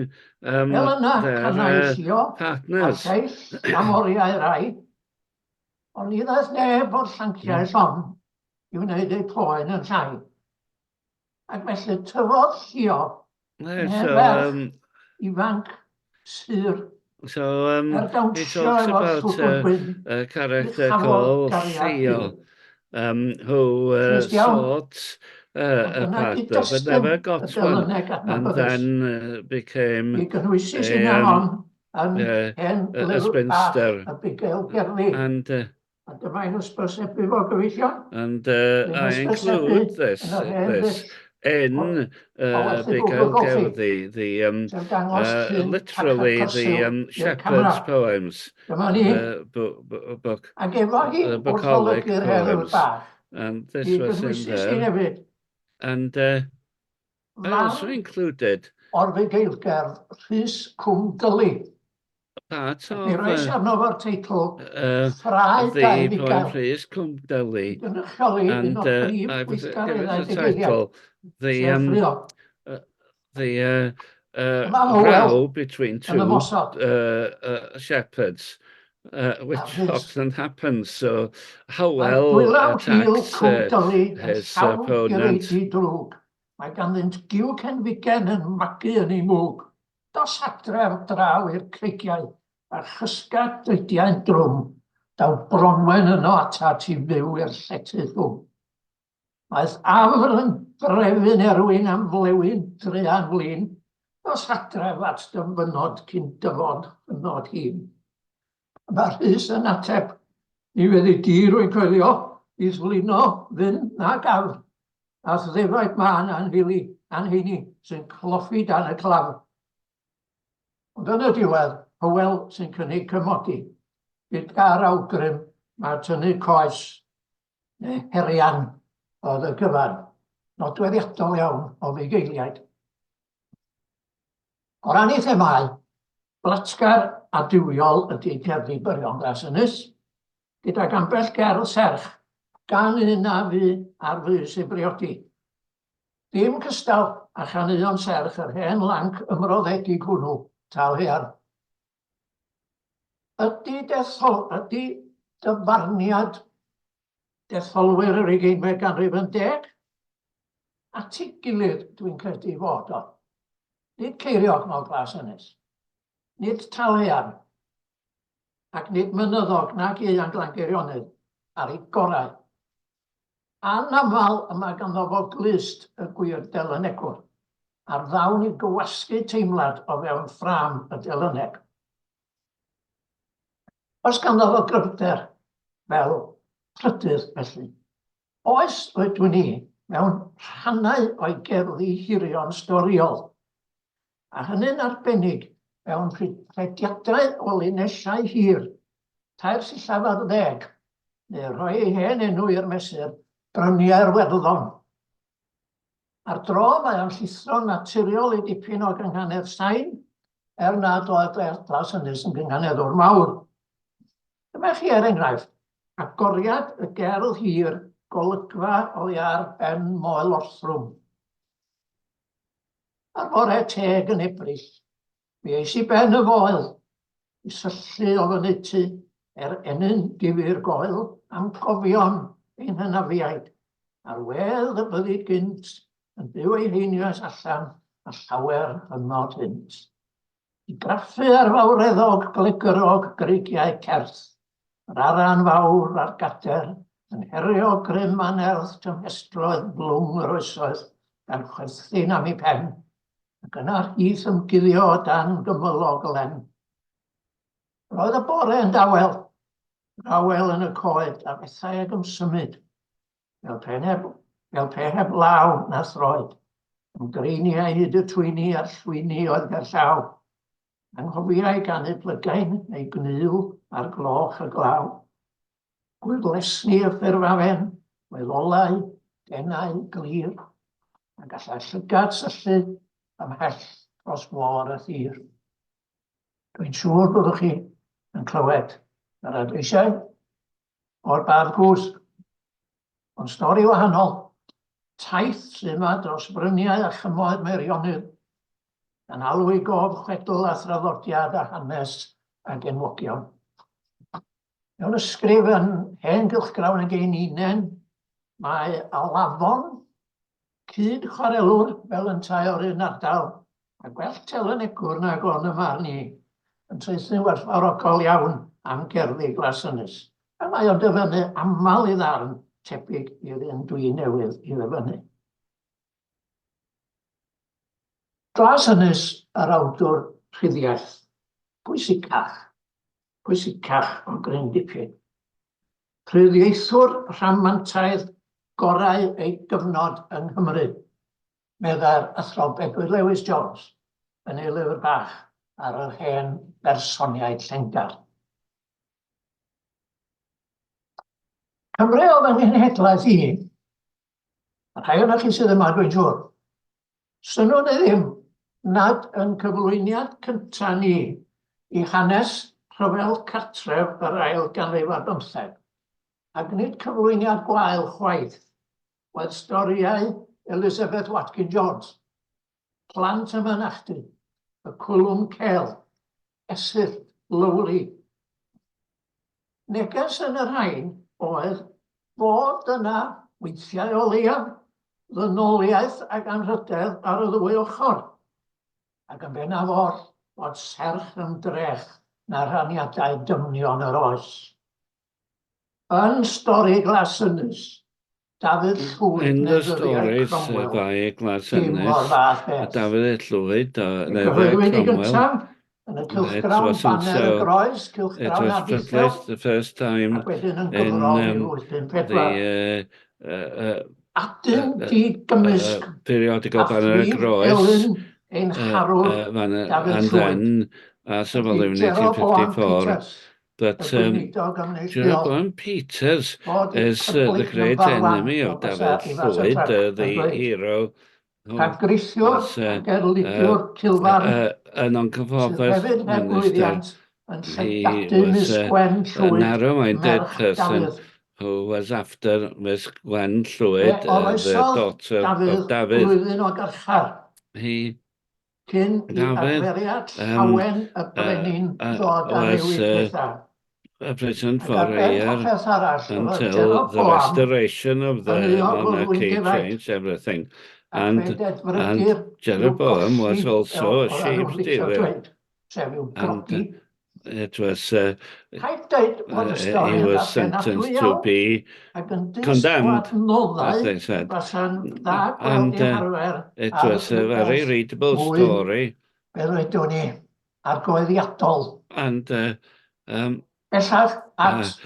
um, Fel yna, their canai Llio a'r partners. lleill am oriau rai, ond ni ddaeth neb o'r llanciau llon i wneud eu poen yn llai. Ac felly tyfodd Llio yn Yeah, hen so ferch um, ifanc sur so um, er he dawnsio talks efo'r about llwgwd gwyn, a ni character chafodd called gariad Theo, byw. um, who Trist iawn, sought ond a dyna partner but gyd-destun never y got one, delyneg and adnabyddus. then became Mi gynhwysis a, hynna um, hon yn hen a lyfr bach spinster. y bugail gerddi. And A dyma ein hysbysebu fo gyfeillion. and Dwi'n I hysbysebu include this yn yr hen this ddull in o werthu Bugail Google Coffee, Gerddi, the sef dangos llun literally Paca the Cysil um, i'r shepherd's camera. poems, Dyma ni, the book, ac efo hi the wrth bucolic olygu'r heddwr poems, bach, and this mi was in gynhwysis hi there. hefyd And I also ddarn included o'r fugeilgerdd Rhys Cwm Dyli. part Ac mi of roes arno fo'r teitl Ffrae the Dau poem Fugail, Rhys Cwm Dyli, i gynrychioli un and o brif I was given weithgareddau the digwyddiad, title the sef ffrio. the Dyma Hywel row between yn two ymosod shepherds, ar which Rhys. often happens. So Mae Hywel dwylaw hil attacks Cwm Dyli yn his llawn opponent. direidi drwg. Mae ganddynt gyw cenfigen yn magu yn ei mwg. Dos adref draw i'r creigiau, a chysga dreidiau'n drwm. Daw Bronwen yno atat i fyw i'r llety llwm. Mae'th afr yn drefyn erwin am flewyn druan flin. Dos adref at dy fynod cyn dyfod hynod hun. Mae Rhys yn ateb, Ni fyddi di, rwy'n coelio, i'th flino fyn nag afr, a'th ddefaid mân anhili, anheini, sy'n cloffi dan y clafr. Ond yn y diwedd, Hywel sy'n cynnig cymodi. Gyda'r awgrym, mae tynnu coes neu herian oedd y cyfan, nodweddiadol iawn o fugeiliaid. O ran ei themâu, blatgar a duwiol ydy cerddi byrion Glas Ynys, gydag ambell gerdd serch gan un a fu ar frys ei briodi. Dim cystal â chaneuon serch yr hen lanc ymroddedig hwnnw, Tal Haearn. Ydy dethol, ydy dyfarniad detholwyr yr ugeinfed ganrif yn deg? At ei gilydd, dwi'n credu fod o. Nid Ceiriog mor Glas Ynys. Nid Talhaearn. Ac nid Mynyddog nag Ieuan Glangeirionydd ar ei gorau. Anaml y mae ganddo fo glust y gwir delynegwr, a'r ddawn i gywasgu teimlad o fewn ffrâm y delyneg. Oes ganddo fo gryfder fel prydydd felly? Oes, rydw i, mewn rhannau o'i gerddi hirion storïol, a hynny'n arbennig mewn rhediadau o linellau hir, tair sillaf ar ddeg, neu rhoi ei hen enw i'r mesur, Bryniau'r Werddon. Ar dro mae o'n llithro'n naturiol i dipyn o gynghanedd sain, er nad oedd Glas Ynys yn gynghaneddwr mawr. Dyma chi er enghraifft, agoriad y gerdd hir golygfa oddi ar ben Moel Orthrwm. Ar fore teg yn Ebrill, Mi eis i ben y foel, i syllu o fy neutu er ennyn difyr goel am gofion ein hynafiaid, a'r wedd y byddid gynt yn byw eu heinioes allan a llawer hynod hynt. I graffu ar fawreddog glegyrog greigiau certh, yr aran fawr a'r gader yn herio grym anerth tymhestloedd blwm yr oesoedd gan chwerthin am ei phen. Ac yna'r hith ymguddio o dan gymylog len. Roedd y bore yn dawel, yr awel yn y coed a bethau ag ymsymud, fel pe heb, fel pe heb law na throed. Ymgreiniai hyd y twyni a'r llwyni oedd gerllaw. Anghofiai ganu plygain neu gnyw ar gloch y glaw. Gwyrddlesni y ffurfafen oedd olau, denau, glir, a gallai llygad syllu ymhell dros fôr a thir. Dwi'n siŵr byddwch chi yn clywed yr adleisiau o'r bardd gwsg. Ond stori wahanol, taith sydd yma dros bryniau a chymoedd Meirionnydd, gan alw i gof chwedl a thraddodiad a hanes ag enwogion. Mewn ysgrif yn hen gylchgrawn y Geininen, mae Alafon, cyd-chwarelwr fel yntau o'r un ardal, a gwell telynegwr nag o'n y marn i, yn traethu'n werthfawrogol iawn am gerddi Glasynys, a mae o'n dyfynnu aml i ddarn tebyg i'r un dwi newydd i ddyfynnu. Glas Ynys yr awdwr rhyddiaith pwysicach, pwysicach o gryn dipyn. Rhyddiaethwr rhamantaidd gorau ei gyfnod yng Nghymru, meddai'r Athro Bedwyr Lewis Jones yn ei lyfr bach ar yr hen bersoniaid llengar. Cymru oedd yng nghenhedlaeth i, A rhai ohonoch chi sydd yma, dwi'n siŵr. Synnwn i ddim nad yn cyflwyniad cynta ni i hanes rhyfel cartref yr ail ganrif ar bymtheg, ac nid cyflwyniad gwael chwaith, oedd storïau Elizabeth Watkin Jones, Plant y Mynachdy, Y Cwlwm Cêl, Esyllt, Lowri. Neges yn y rhain oedd fod yna, weithiau o leiaf, ddynoliaeth ac anrhydedd ar y ddwy ochr, ac yn bennaf oll fod serch yn drech na rhaniadau dyfnion yr oes. Yn stori Glas Ynys, Dafydd Llwyd In neu the ddyddiau stories Cromwell, by Glas dim o'r Ynys, fath a beth. Dafydd Llwyd o Fe Nefedd gyhoeddwyd ei Cromwell, gyntaf yn y it cylchgrawn wasn't Baner y so, Groes, it cylchgrawn was Abigail, published the first time ac wedyn yn in gyfrol um, 1854. the uh, uh, uh, Adyn uh, di-gymysg periodical a Banner y phrif Groes, elyn ein uh, harwr uh, Banner, Dafydd and Llwyd then as a ydy volume in Jeroboam 1854. Peters, But y um, gweinidog ymneilltuol, Jeroboam Peters fod i'r is the public great number one enemy fel of bysa Dafydd Ifans y Llwyd, Truck uh, yn the dweud. hero who Rhagrithiwr was uh, ac erlidiwr uh, Cilfarn, a sydd nonconformist hefyd heb minister. lwyddiant yn He llygadu was Miss a, Gwen a Llwyd, narrow-minded merch person Dafydd. who was after Miss Gwen Fe Llwyd, uh, the oroesodd daughter of Dafydd Dafydd. blwyddyn o garchar He, cyn i Dafydd, arferiad um, llawen y uh, brenin uh, ddod a was newid uh, pethau. a prison Ac for ar a ben year popeth arall, roedd until the Jeroboam restoration of yn the euog o monarchy ddwyn defaid, changed everything. ac And fe and dedfrydir i'w Jeroboam was golli, fel also a oedden nhw'n sheep licio stealer. dweud, sef i'w And grogi. it was uh, Rhaid dweud bod y he stori yn was ddarllenadwy sentenced to iawn, be ac yn dyst o condemned, as adnoddau they said. fasa'n dda gweld And eu uh, harfer it ar was a very rhywbeth readable mwy, story. be ddwedwn ni, argoeddiadol. And uh, um, Bellach at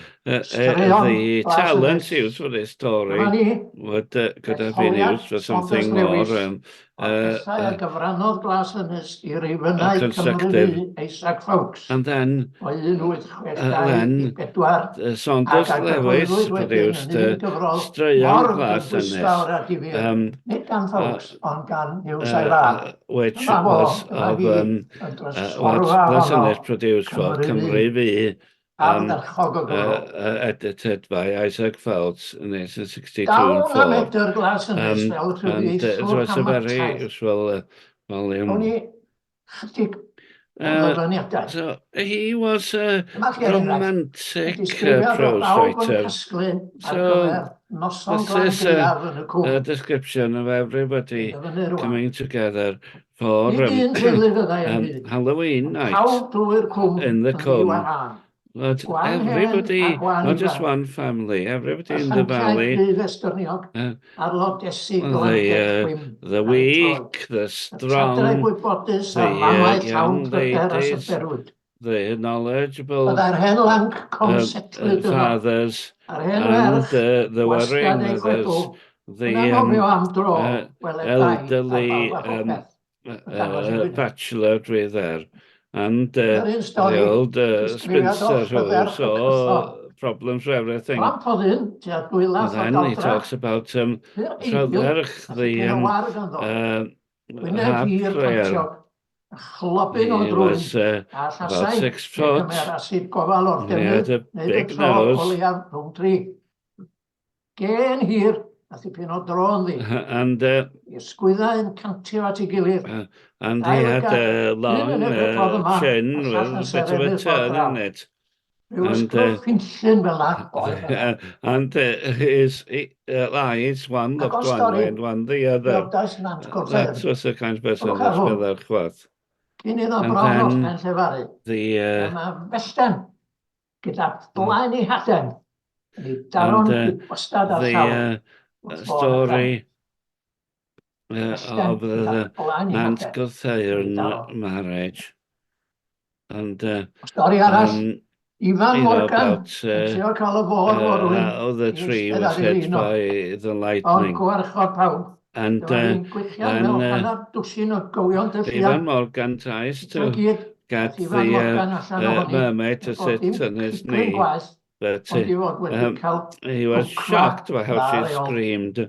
straeon the Glas talent Ynys. used for this Dyma story ni, would uh, could have been detholiad used for Saunders something more Lewis um, o'r uh, pethau a uh, gyfrannodd Glas Ynys i uh, rifynnau Cymru constructive. Fu Isaac Ffoulkes And then o 1862 then i 4 uh, Saunders ac a Lewis gyhoeddwyd wedyn yn produced un gyfrol Straeon mor Glas Ynys, gynhwysfawr a difyr, um, nid gan uh, Ffoulkes ond gan Hughes uh, a'i fab. which Dyma fo, was dyma of fi, um, y uh, what drysforfa Glas honno, Ynys produced for Cymru Cymru Fu, Fu, um, ardderchog o uh, gyfrol. edited by Isaac Fowlkes in 1862 and Dawn a 4. medr Glas Ynys Um, fel and uh, it rhyddieithwr was a very rhamantaidd. useful uh, Gawn volume. ni chydig o Uh, ddyfyniadau. so he was a Dyma chi er enghraifft, y romantic uh, disgrifiad o prose bawb yn writer. casglu ar So gyfer noson this glan is a, gaeaf yn y a cwm. description of everybody Dwi'n dyfynnu rwan. coming together for Nid um, un teulu fyddai yn um, hyd, Halloween ond night pawb drwy'r cwm in the yn Cwm. ddiwahân. But Gwan hen a everybody, gwan not just ifanc. one family, everybody Y in the llanciau valley, cryf esgyrniog, a'r lodesi the, glanced uh, chwim the ar y troed. weak, the Y tadau strong, gwybodus the a'r mamau llawn young pryder a ladies, syberwyd. the knowledgeable Byddai'r hen lanc um, comsetlyd yno, fathers a'r hen and ferch, the worrying wastad ei mothers, chwedl, the yn um, anghofio am dro, wele dai a elderly bawb a um, phopeth yn dangos ei wyneb. bachelor dwi there, and Yr un the stori, old disgrifiad o spinster who Rhydderch y saw Cytho. problems for everything. Clamp o ddyn, tua And dwylath o then he daldra, talks about pur eiddil, Rhydderch, a the thipyn o um, war ganddo. Wyneb harp hir player. pantiog, a chlobyn o He drwyn, was a about allasai 6 pe foot. gymerasid gofal o'r He had defnydd a wneud y big tro o nose. leiaf rhwng dri. Gên hir a thipyn o dro ynddi. And I ysgwyddau yn cantio at ei gilydd. and Dau he had lygad, a un yn long edrych ffordd yma, chin a'r llall with yn a bit of a serennu'r ffordd turn draw. in it. Rhyw And ysgrif ffinllyn fel 'na oedd yna. and his eyes, one Ac looked o one way stori and one the other. briodas Nant That Gwrtheyrn, was the kind of person Gwelwch that ar hwn, Rhydderch was. cyn iddo And bron then orffen llefaru, the dyma fellten gyda blaen ei haden yn ei daro'n and gydwastad â'r the llawr wrth fôn y story cranc. Fellten of gyda the blaen ei Nant haden yn ei Gwrtheyrn daro. marriage. And Stori arall, um, Ifan you know, Morgan about yn trio cael y fôr forwyn how the i tree eistedd was ar ei hit lin o, by the ond lightning. gwarchod pawb. And Dyma hi'n gwichian then fel hanner dwsin o gywion Ifan dylluan. Morgan tries Eto to gyd, get aeth Ifan the Morgan allan ohoni, mermaid to er bod sit dim on his cicryn knee, gwaeth, but ond i fod wedi um, cael he was bwcma shocked by how dda she reol. screamed.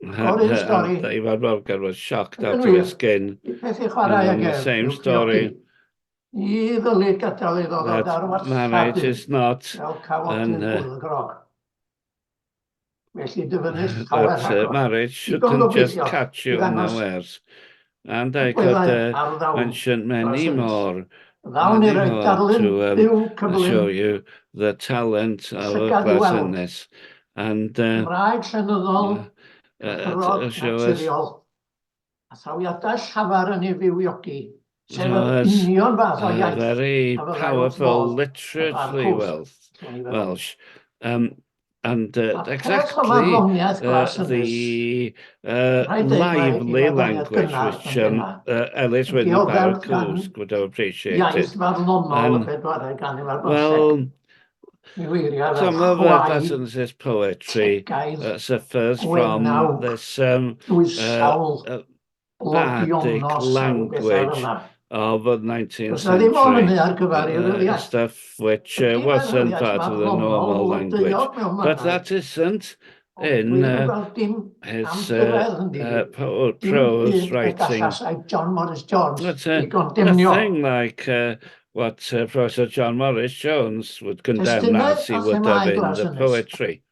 O'r un stori, And Ifan Morgan was shocked ac yn out of wir, his skin. y peth i And chwarae then ag the ef same yw story priodi. Ni ddylid gadael iddo ddod that ar wastad marriage un, is not fel an cawodydd uh, gwylgrog. Felly dyfynnu llawer that rhagor. marriage Digon shouldn't just gobeithio catch i you ddangos unawares. And I could agweddau ar ddawn mention Glas many Ynys. more, Y ddawn i many roi more darlun to byw show cyflym, you the talent of llygad i Glas weld, Ynys and Cymraeg llenyddol, to cyffrog show us naturiol, a thrawiadau llafar yn ei fywiogi, sef show yr us union fath o a iaith very a fyddai wrth powerful fodd y bar literary cwsg, wealth, o'n i'n feddwl. Welsh. Um, and Mae peth o exactly farddoniaeth Glas Ynys, the rhaid dweud mai ei lively farddoniaeth language gynnar which yn um, benna, Ellis yn Wynne dioddef gan Barcws would have iaith appreciated. farddonol y And bedwaredd ganrif ar bymtheg. well, Niweiriau fel some of chwai, Glas Ynys's poetry tegaidd, suffers from gwenawg, this dwysawl, bardic blodionos a rhyw bethau fel language yna. of the 19th Does 'na ddim o century hynny ar gyfer ei ryddiaith. stuff which Ydy wasn't ryddiaith part of the farddonol normal language. flodeuog mewn But mannau, that isn't ond in dwi ddim yn gweld dim his amdrefn ynddi hi. Dim prose byd y writing. gallasai John Morris Jones But ei gondemnio. nothing like what Professor John Morris Jones would condemn Testunau as he a would have themâu in Glas the Ynys. poetry.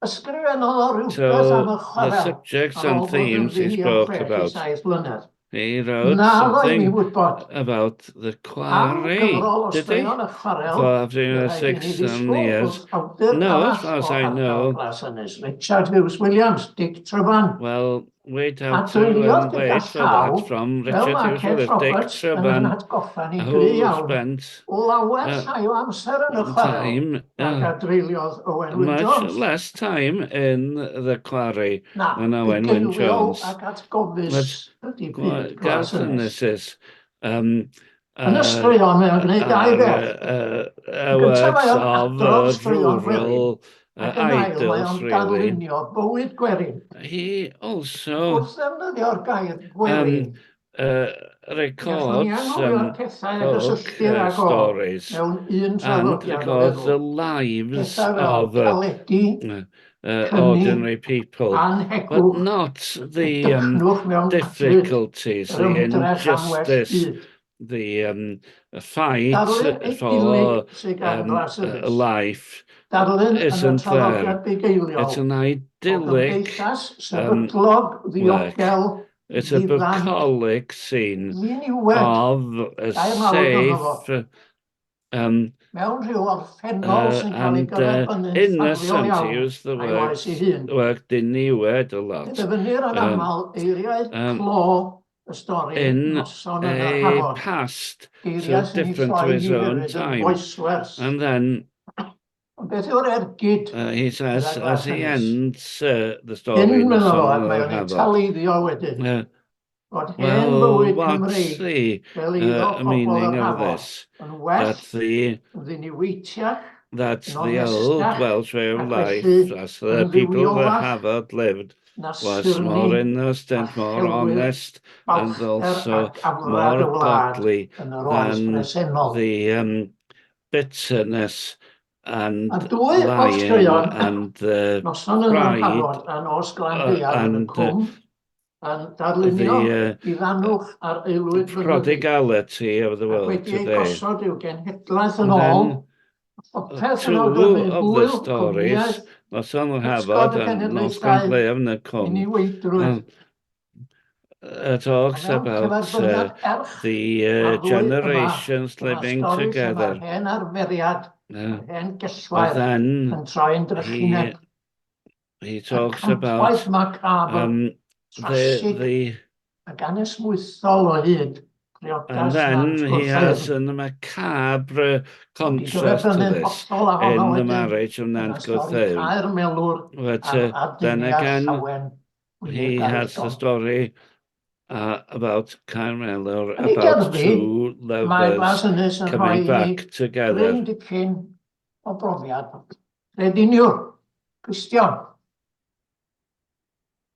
Ysgrifennodd o rhywbeth So am y the chwarel subjects ar and ôl bod yn themes he ddi am spoke 6 i about. 7 mlynedd. He wrote Naddo i mi something wybod about the am quarry, gyfrol o did he? straeon y chwarel, For after mi rhaid i ni 6 ddisgwyl years. wrth awdur No, as arall far as o I ardal know, Glas Ynys, Richard Hughes Williams, Dick Tryfan, well, we'd a have to dreuliodd gyda wait for llaw, that from fel Richard mae Hughes Kate Williams, Dick Roberts yn yn Tryfan, atgoffa ni who gry iawn, spent lawer llai o amser yn y chwarel time, nag a dreuliodd Owen Wyn much Jones. less time in the quarry Na, than Owen Wyn bugeiliol Jones. ac atgofus But ydy byd Glas Glas Ynys. Ynys is um, Yn y straeon mae o'n gwneud dau are beth. Yn gyntaf works mae o'n of adrodd straeon gwerin, rural ac yn ail mae idylls, o'n really. darlunio bywyd gwerin. He also Wrth ddefnyddio'r gair um, gwerin, gallwn ni records anghofio'r pethau a folk gysylltir ag o stories mewn un and traddodiad o records the feddwl. lives Pethau fel of caledi, cyni, ordinary people, but anhegwch, not y the dycnwch mewn adfyd, difficulties, yr the ymdrech am well injustice, byd. the um, fight Darlun for eidylig sydd gan um, Glas Ynys. life Darlun yn y isn't there. traddodiad bugeiliol It's an o idyllic gymdeithas um, sefydlog, work. ddiogel, It's a ddiddan, bucolic scene ddiniwed, of a gair mawr ganddo fo. safe um, Mewn rhyw orffennol sy'n cael ei and gyferbynnu'n ffafriol innocent. He iawn used the a'i word oes ei hun. word diniwed a lot. Dyfynnir yn Um, aml eiriau um, clo. y stori in Noson yn yr a Hafod. past so Geiriau sy'n ei different to troi his hi own hefyd yn time. foeswers. And then Ond beth yw'r ergyd he says, gyda as Glas he Ynys? ends the story, Hyn, medda fo, Noson ac yn mae yr o'n Hafod, eitaleiddio wedyn, fod hen well, fywyd what's Cymreig the fel eiddo pobl meaning yr of Hafod this? yn well, That the yn ddiniweitiach, that yn the old onestach, Welsh way of ac life, felly as the yn people of the dduwiolach Hafod lived, na was more syrni a innocent, more chelwydd honest, and balchder also ac afrad more y wlad godly yn yr oes than bresennol. the bitterness and A dwy o'r lying straeon, and the Noson yn yr pride Hafod a Nos Glan Ddaear yn y and Cwm, yn darlunio the diddanwch ar aelwyd fynyddig, prodigality of the ac world wedi ei today. gosod i'w genhedlaeth yn And ôl, then a phopeth yn two awgrymu of the hwyl, stories, cwmnïaeth, Noson yn cysgod Hafod y and Nos cenedlaethau, Glan Ddaear yn y Cwm, diniweidrwydd. uh, talks O fewn about cyferbyniad erch the a'r ddwy yma, generations dyma living stori lle mae'r together. hen arferiad, yr hen But gellwair then yn troi'n he drychineb. he Y talks about campwaith macabre, the trasig the ac anesmwythol o hyd and priodas then Nant he Gwrtheyrn. has a macabre Ond i contrast to gyferbynnu'n this hollol â honno in the wedyn, marriage of dyma Nant stori Gwrtheyrn. Caer Melwr But a'r then aduniad again, llawen he wyneb has the Garedon. story about Caer Melwr, Yn ei about gerddi, two mae lovers Glas Ynys yn rhoi coming i ni back together. gryn dipyn o brofiad. Crediniwr, Cristion.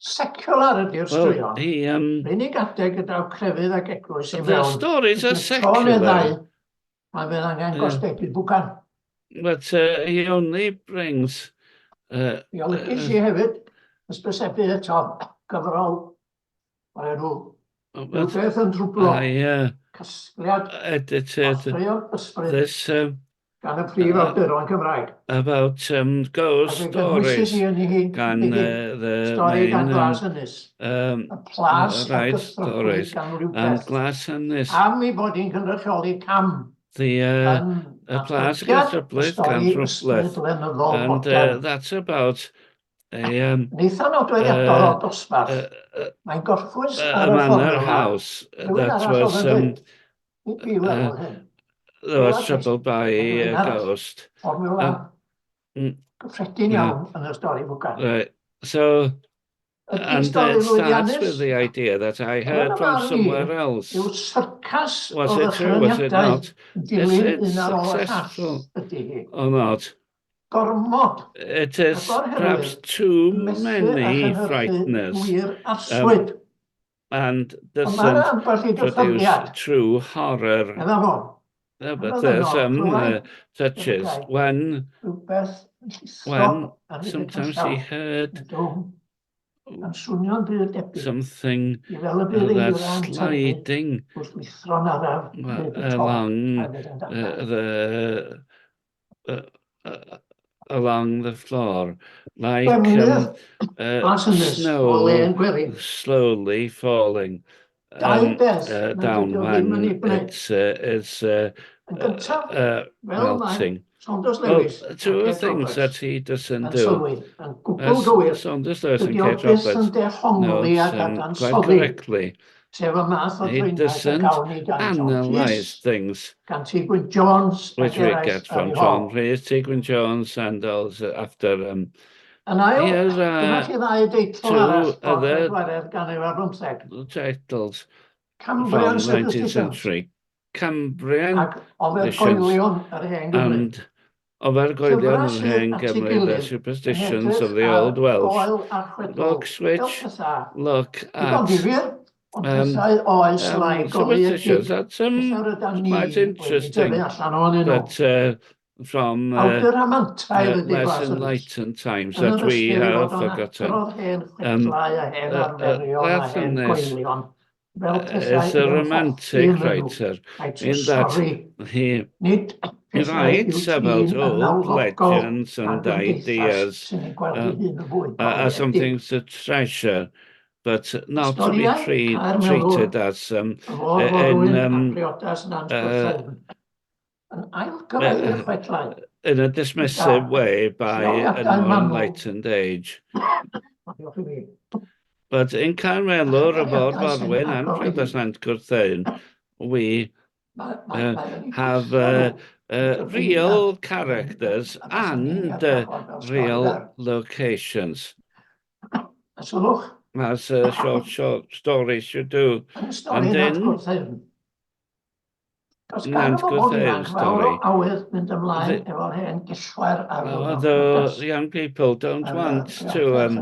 Secular ydy'r Well, straeon. he Yr unig adeg y daw crefydd ac eglwys i the mewn stories are ydy'r tro neu secular, ddau pan fydd angen gostegu bwgan. but he only brings Mi olygais i hefyd hysbysebu eto gyfrol o'r enw but Rhywbeth yn Trwblo, I casgliad o edited straeon ysbryd this gan y prif awduron Cymraeg. about A ghost fe gynhwysais stories i yn hi gan hi the stori gan main Glas Ynys, y plas a right gythrybwyd stories gan and rywbeth, Glas Ynys. am ei bod hi'n cynrychioli cam The yn y plas datblygiad y gythryblydd gan stori Rhywbeth ysbryd lenyddol and modern. that's about a Yn eitha nodweddiadol o'r dosbarth, mae'n gorffwys a ar y manor fformiwla, house rhywun that arall was oedd yn dweud, nid fi welodd hyn, that was Rhywun arall, troubled by a a rhywun arall. ghost. Fformiwla gyffredin iawn yn y stori fwgan. Right. So Ydy and stori it starts lwyddiannus? with the idea that I Yn heard y from farn i, somewhere else. yw syrcas o Was it true? Was it ddychryniadau not? yn Is dilyn it un ar ôl y llall successful ydy hi. or not? Gormod, It ac is o'r perhaps herwydd, too yn methu a many chynhyrchu frighteners gwir arswyd. and Ond mae yna doesn't ambell i produce gyffyrddiad, true horror. efo fo. Yeah, but Anodd there's yno, some clywed touches efallai when rhywbeth yn llithro when ar hyd y sometimes he canllaw, heard yn dwm, yn swnio'n bur debyg something i fel y bydd that's eira'n tynnu sliding wrth lithro'n araf hyd y top along a mynd yn dapach. the along the floor, like Defnydd Glas Ynys o snow lên gwerin. slowly falling Dau beth nad down ydi o ddim yn when ei gwneud. it's it's Yn gyntaf, fel mae melting. Saunders Well, Lewis a two Kate things that Roberts he doesn't yn do. sylwi, yn gwbl As gywir, Saunders Lewis and dydy o Kate byth yn Roberts dehongli a notes quite dadansoddi, correctly, sef y math o he driniaeth y doesn't gawn ni gan John Rhys, analyse things gan T. Gwyn Jones ac which we eraill get ar from ei John hôl. Rhys, T. Gwyn Jones, and also after Yn ail, here dyma are chi ddau deitl two arall o'r other pedwaredd ganrif ar bymtheg. titles from Cambrian 19th Superstitions century. Cambrian ac Visions Ofergoelion yr Hen Gymru. and Ofergoelion Llyfrau yr sydd Hen at ei Gymru, The gilydd yn Superstitions edrych of the ar Old Welsh. goel a chwedl Books fel which pethau look digon at difyr, ond pethau oes lai superstitions. goleuedig, That's pethau rydan ni quite wedi interesting, tyfu allan ohonyn nhw. but from Awdur rhamantaidd ydy less Glas Ynys, enlightened times yn that yr we ystyr ei have fod o'n forgotten. adrodd hen Um, chwedlau a hen arferion a Glas hen Ynys goelion fel is pethau a i'w hoffi romantic ynddyn nhw writer a'u in that trysori, he nid he pethau i'w writes about trin yn old nawddogawl legends gan and gymdeithas ideas sy'n ei gweld ei hun yn fwy as some goleuedig. things to treasure, but not to be Storïau Caer Melwr, treated as y fôr in forwyn a priodas Nant Gwrtheyrn, yn ailgyfeirio chwedlau in a gyda dismissive way by a lleoliadau more manwl. enlightened age. Diolch i fi. But in Caermelwr, y Fôr Forwyn and Priodas Nant Gwrtheyrn, we have real characters and real locations. As short, short stories should do. And in Does gan y bobl ifanc fawr o awydd mynd ymlaen efo'r hen gellwair ar ddiwrnod priodas. The young people don't want to um,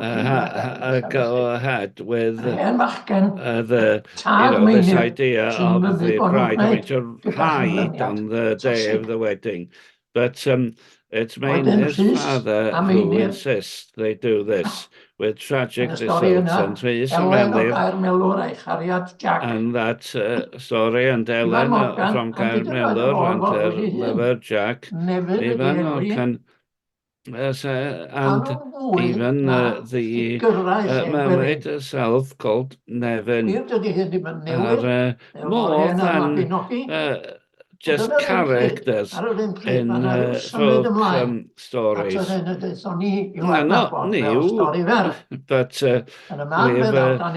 uh, go ahead with Yr hen fachgen, uh, the, you know, this idea of the bride having to hide on the day of the wedding. But um, it's Meinir's father who insists they do this with tragic results and Rhys and Meilir and that uh, story and Ellen uh, from Caermelwr and her lover Jack Ivan Morgan uh, and even uh, the uh, mermaid herself called Nevin are uh, more than uh, just characters in uh, folk um, stories. Now, not new, but uh, we've uh,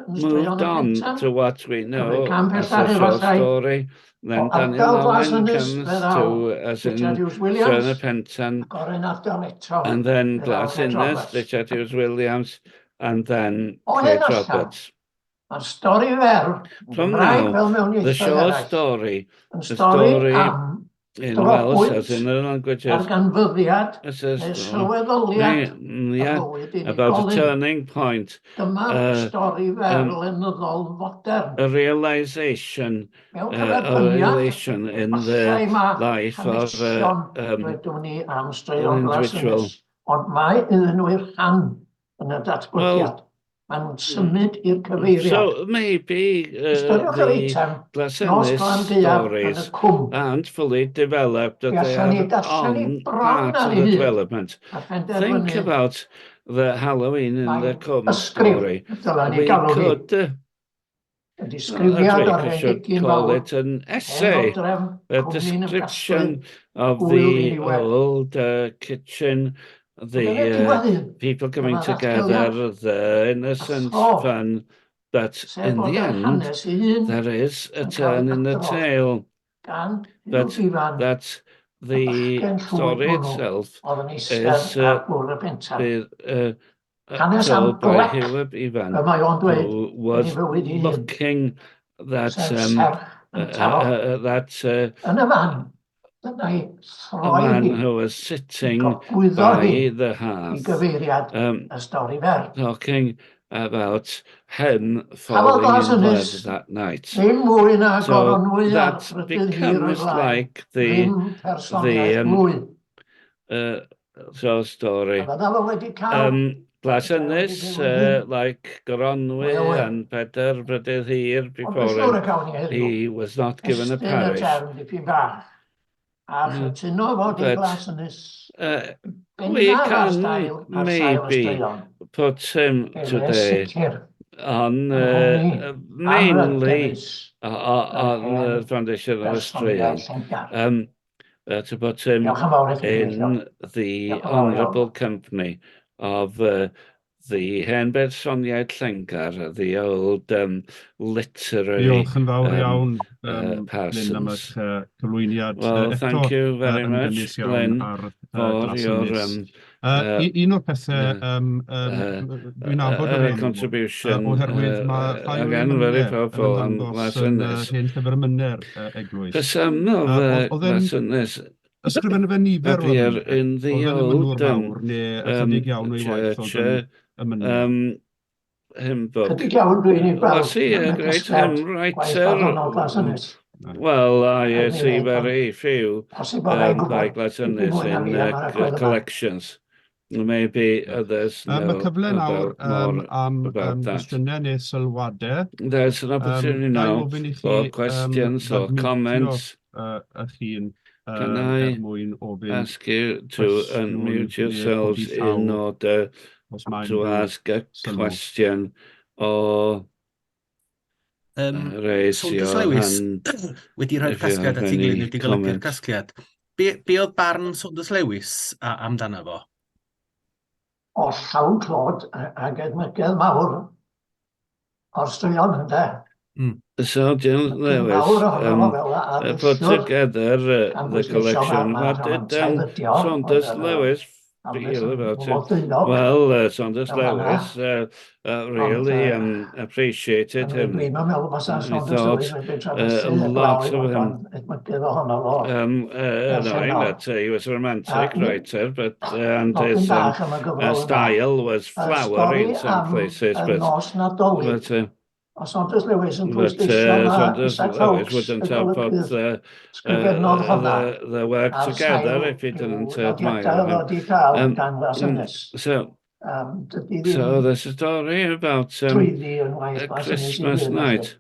moved on to what we know as a short story. Then Daniel Owen comes to, as in Sir Pentan, and then Glas Innes, Richard Hughes Williams, and then Kate Roberts. Mae'r stori fer, yn From Gymraeg now, fel mewn the ieithoedd short eraill, story, yn the stori story am in Welsh as drobwynt, in other languages, darganfyddiad it's a neu story sylweddoliad y yeah, bywyd about a unigolyn. turning point, Dyma'r uh, stori fer um, lenyddol fodern. a realization, Mewn uh, a cyferbyniad, relation in the efallai mae life of uh, hanesion, um, dwedwn ni, am an straeon Glas individual. Ynys, ond mae iddyn nhw i'r rhan yn y Well, datblygiad. Maen nhw'n symud i'r cyfeiriad. So maybe uh, Ystyriwch yr the eitem Glas Nos Ynys Glan Gaeaf yn y stories cwm. aren't fully developed, that Fe they allan ni are darllen i on bron part ar of ei the hyd development. a Think phenderfynu about the Halloween in mai the Cwm ysgrif story. y dylen ni We galw hi. could, Y I disgrifiad think o'r we hen should gegin call fawr, it an hen essay, ddodrefn, a cwmni'n ymgasglu, description of gŵyl the ddiniwed. old uh, kitchen, Ond the yn y uh, diwedd un, people coming dyma ddatgeliad together, the a innocent thro, fun, but sef in bod the yr end, hanes ei hun there is a yn cael ei turn in the adrodd tale. gan Huw But Ifan, that y the bachgen llwyd story hwnnw itself oedd yn eistedd is uh, ar bwrdd y pentref. the, uh, Hanes am told by glec, Hugh Ifan, fel mae o'n dweud who yn ei was fywyd ei hun, looking that sef um, serch uh, yn taro. uh, that uh, Yn y fan, dyna'i a throi man hi, who was i sitting gogwyddo by hi the i hearth, gyfeiriad um, y stori fer. talking about him Cafodd falling Glas in love Ynys that night. ddim mwy na So Goronwy ar that brydydd hir o'i becomes flaen, like the ddim the personiaeth um, mwy. uh, so story. A fydda fo wedi cael Um, Glas petai wedi Ynys, byw yn hŷn, uh, like mwy Goronwy o we. and Pedr Brydydd Hir Ond dwi'n before siŵr him, y gawn ni heddiw he was not given a estyn y parish. term dipyn bach a chytuno fod i But Glas Ynys uh, we bennaf ar can stael ar sail y maybe straeon. put him Efe today sicr on yng uh, nghwmni uh, mainly anrhydeddus yr on hen the foundation of Australia. bersoniaid llengar. Um, uh, to put him Diolch yn fawr i chi, in gyfeillion. the Diolch yn fawr iawn. honourable company of uh, the hen bersoniaid llengar, the old um, literary Diolch yn fawr um, iawn, uh, um, Glyn, am persons. eich uh, cyflwyniad. Well, Uh, eto, thank you uh, very yn much, gynnes iawn Glyn, ar uh, for Glas your Ynys. um, Uh, uh, un o'r pethau, uh, um, uh, um, dwi'n nabod yr uh, enw, uh, contribution. oherwydd mae Uh, rhai o'r again, very emynau yn powerful on ymddangos Glas yn uh, Ynys. hen llyfr emynau'r uh, eglwys. For some of Uh, uh, oedd e'n Glas Ynys ysgrifennu fe nifer o appear emynau. in the Oedd e'n emynwr old um, mawr neu um, ychydig iawn o'i waith church oedd yn uh, emynau. um, hymn book. Chydig iawn dwi'n ei Was gweld he a yn y great casgliad hymn gwaith writer? barddonol Glas Ynys. Well, I Rhaid uh, mi see ddeud, ond very few posib bod rhaid um, by gwybod Glas dipyn Ynys mwy na in fi uh, am yr agwedd yma. collections. Maybe others Uh, mae know cyfle nawr about um, more am about um, that. gwestiynau neu sylwadau. There's an Um, opportunity ga i now ofyn i chi for um, questions or ddadmutio comments. uh, eich hun Can um, er I mwyn ofyn ask you to cwestiwn unmute neu codi yourselves in llaw order os mae to unrhyw ask a sylw? question or Um, raise Saunders your Lewis hand wedi rhoi'r if you casgliad have at ei any gilydd, wedi golygu'r comments. casgliad. Be, be oedd barn Saunders Lewis a, amdano fo? o llawn clod ag edmygedd mawr o'r straeon ynde. So Jim Lewis um, put together the collection. What did Saunders Lewis feel about it? Well, Saunders Lewis really appreciated him. He thought a lot of him. Knowing that he was a romantic writer, but and his style was flowery in some places, but but Mae Saunders Lewis yn But pwysleisio na Saunders Isaac Lewis Fawkes wouldn't y have put golygydd, the, sgrifennodd honna the, the work ar together sail if he rhyw didn't nodiadau admire oedd him. wedi cael gan Las Ynys. So, Um, dydy so ddim there's a story about trwyddi yn waith a Las Ynys ei Christmas hun, felly. night.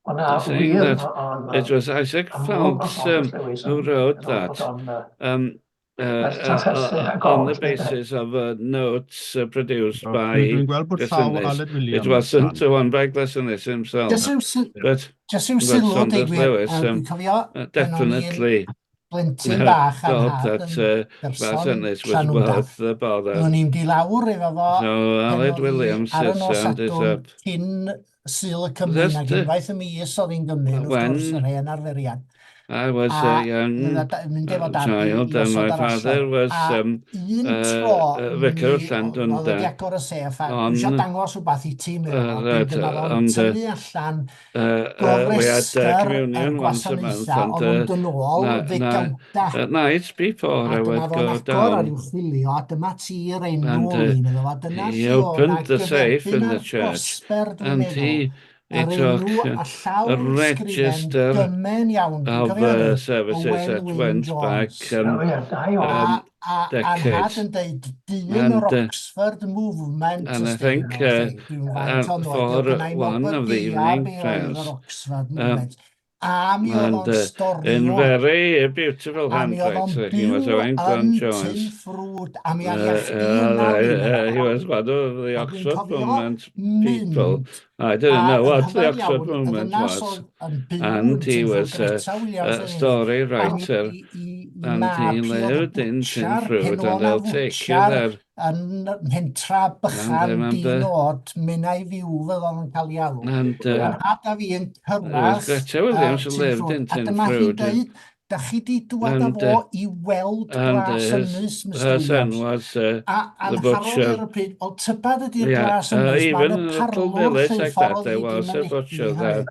Ond na, Saying wir, that oedd it was Isaac amlwg o Fawkes Saunders Lewis who yn wrote meddwl bod that o'n yy, uh, trafferthu ag on the o, felly de. basis of notes produced Dwi- by Dwi'n gweld bod llaw Glasynys. Aled It Williams wasn't lan. the one by Glasynys himself, Jyst ryw sy- but jyst ryw but sylw, Saunders deud gwir, Lewis dwi'n cofio pan o'n i'n definitely blentyn bach a'n thought nhad that yn berson Glasynys was Llanwnda. worth the bother. Oeddwn i'n mynd i lawr efo fo So pan Aled oedd hi Williams ar y is nos and is Sadwrn up. cyn Sul y Cymun ac Just unwaith y mis oedd hi'n gymun, wrth when gwrs, yr hen arferiad. I was A a young mynd efo dad i, child i and osod my ar father osod. was A un tro, vicar of mi oedd wedi Llandwnda agor y sêff a dwi eisiau on dangos rhywbeth i ti, meddwl, a that dyma fo'n on the tynnu allan we had gofrestr yr communion once a month gwasanaethau and oedd yn dod nôl na, na, ddegawda. at night before A I dyma would fo'n go agor a down ryw chwilio, a dyma ti'r enw and oli, meddwl, a dyna he lle o'na opened the safe gyferbyn in the â'r church gosber, dwi'n and meddwl, he he yr took enw a a llawr sgrifen register gymen iawn, dwi'n of cofio hynny, services Owen that Wyn went back Jones. O ie, da iawn. A, a, a nhad decades. yn deud dyn And o'r Oxford Movement, and I ysdi, think nhw, felly, dwi'n faint o'n oed, for gynna i'm one of the obydia evening be oedd prayers, yr Oxford Movement. A mi oedd and o'n in storiwr, very beautiful a mi oedd o'n handwriting was byw Owen Glyn yn Jones. Tyn Ffrwd, a mi ariach chdi yna, fi'n He meddwl. was one of the A dwi'n Oxford cofio Movement people. mynd, I didn't a know yn what the rhyfedd Oxford iawn, y Movement ddynas was. oedd yn byw yn And he Tyn Ffrwd, was a, Greta Williams a oedd enw hi, story a mi writer i, i, i and mab he hi oedd y lived in bwtsiar, Tin pen Ffrwd o'na and I'll take you fwtsiar there. yn mhentra And I bychan remember di-nod, Menai Fyw fel oedd yn cael ei alw. and Yn nhad a fi yn it was cyrraedd Greta Williams who Tyn lived Ffrwd, in a Tin dyma hi'n Ffrwd deud, da chi di dŵad â and fo i weld and Glas his Ynys, Mr her son Williams. was A the a'n harold butcher. ar y pryd, o tybad ydy'r Yeah, Glas Ynys, even mae'n y in a little parlwr village lle like that, ffordd there hi di was a mynegi butcher hynny. there.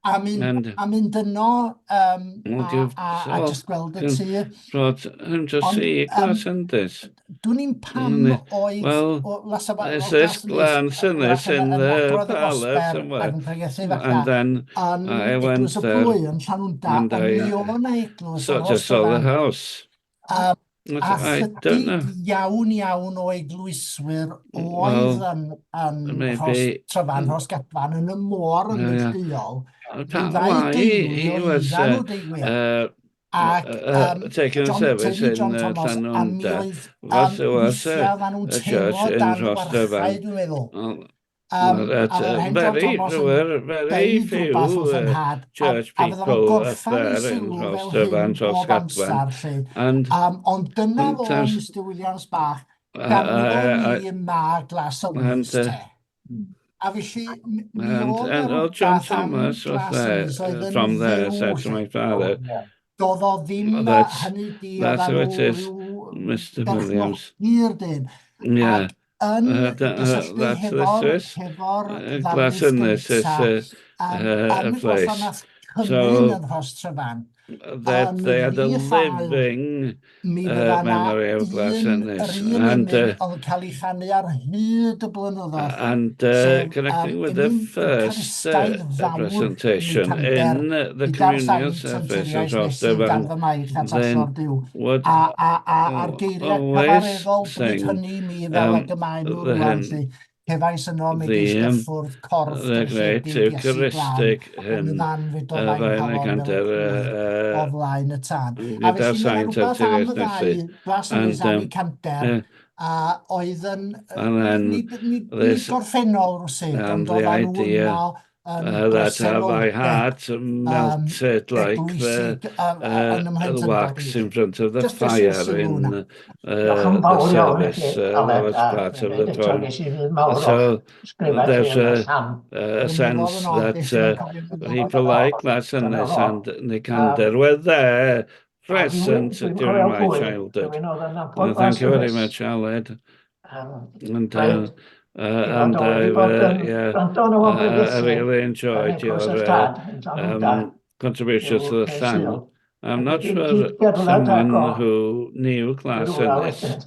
A mynd, And a mynd yno um, would a, you a, a so just gweld y him tŷ. brought him to Ond see um, Glas Ynys? dwn i'm pam oedd Well, o, las, o, is o this Glas Ynys, Glas Ynys wrach yn, in yn the adrodd y parlour gosber somewhere? ac yn pregethu And falle then yn I went eglwys y there plwy yn Llanwnda, and ond I mi oedd 'na eglwys so yn just saw the Rhostryfan. house. Um, But a I don't chydig know. iawn iawn o eglwyswyr oedd Well, yn, yn maybe Rhostryfan, Rhosgadfan, yn y môr yn yeah. neillduol. Rhyw Pa- ddau Why deulu he was oeddan nhw, deud gwir. Ac taking John, service teulu in John Thomas, a mi Llanwnda oedd was there was weithiau oeddan nhw'n a church teimlo in dan warchau, Rhostryfan. dwi'n meddwl. Well, Um, that a oedd yr hen John very Thomas there yn were very deud few rhywbeth wrth yn nhad, a, church a fydda fo'n people up gorffan ei there in sylw fel hyn Rhostryfan, bob Rhosgadfan, amser, lly. and Um, ond dyna fo, sometimes Mr Williams bach, I, ganfo I, ni ma Glas and Ynys te. A felly, mi and oedd 'na and old John rhywbeth am Thomas was Glas there Ynys oedd yn from there fyw, said to lly. my father, Doedd o ddim, well, that's hynny di, that's oeddan how it nhw is, rhyw Mr. Williams. berchnogi'r dyn. Yeah. Ac yn gysylltu that's this hefo'r is hefo'r Glas ddarlith Ynys is gynta a yn y place. gwasanaeth Cymun So yn Rhostryfan, that yn they had a ddi ffael, living mi fydda 'na memory of Glas un, Ynys yr un and emyn oedd yn cael ei chanu ar hyd y blynyddoedd, and sef connecting with the emyn first Eucharistaidd fawr presentation Nicander, in the gyda'r communion saint service in anturiais nesu Rhostryfan, dan fy maich at then allor Duw. would A, a, a, a'r geiriau always cyfareddol bryd sing hynny mi fel ag y maen nhw the rwan hymn, lly. Cefais yno megis the um, gyffwrdd corff the great drylliedig Iesu glân, Eucharistic yn y hymn fan fedolai'n by calon fel y Nicander clwyf o flaen y tân. A gyda'r felly mae 'na saint rhywbeth am anturiais y ddau, nesu. Glas And Ynys a Nicander, a oedd yn, and then nid, nid, nid this gorffennol rwsut, and ond the oeddan nhw idea yno. yn that my bresenoldeb heart um, melted like the eglwysig yn ym the mhlentyndod wax i. in front of the Just as i'r fire sylw in hwnna. Diolch yn the fawr iawn i service, chi, Aled, lowest a part dwi'n of dweud the eto, poem. ges i fydd mawr So o'ch sgrifau chi there's yn y a, llan. a Blynyddoedd sense yn ôl, that des i'm yn cofio Dyna people fo, like dyna Glasynys fo. and Um, Nicander were there a rhywun, present dwi'n during cofio my pwy, childhood. rhywun oedd yn nabod Thank you very Glasynys. much, Aled. Um, And reit, and i fod o wedi I've bod yn yeah, gwrando nhw am I bregethu really yn enjoyed Eglwys your yr Tad yn Llanwnda um, contribution rhyw to the ddydd Llan. Sul. I'm Ac not wedi sure cyd-gerdded ag someone o who knew i rywle Glasynys wedyn.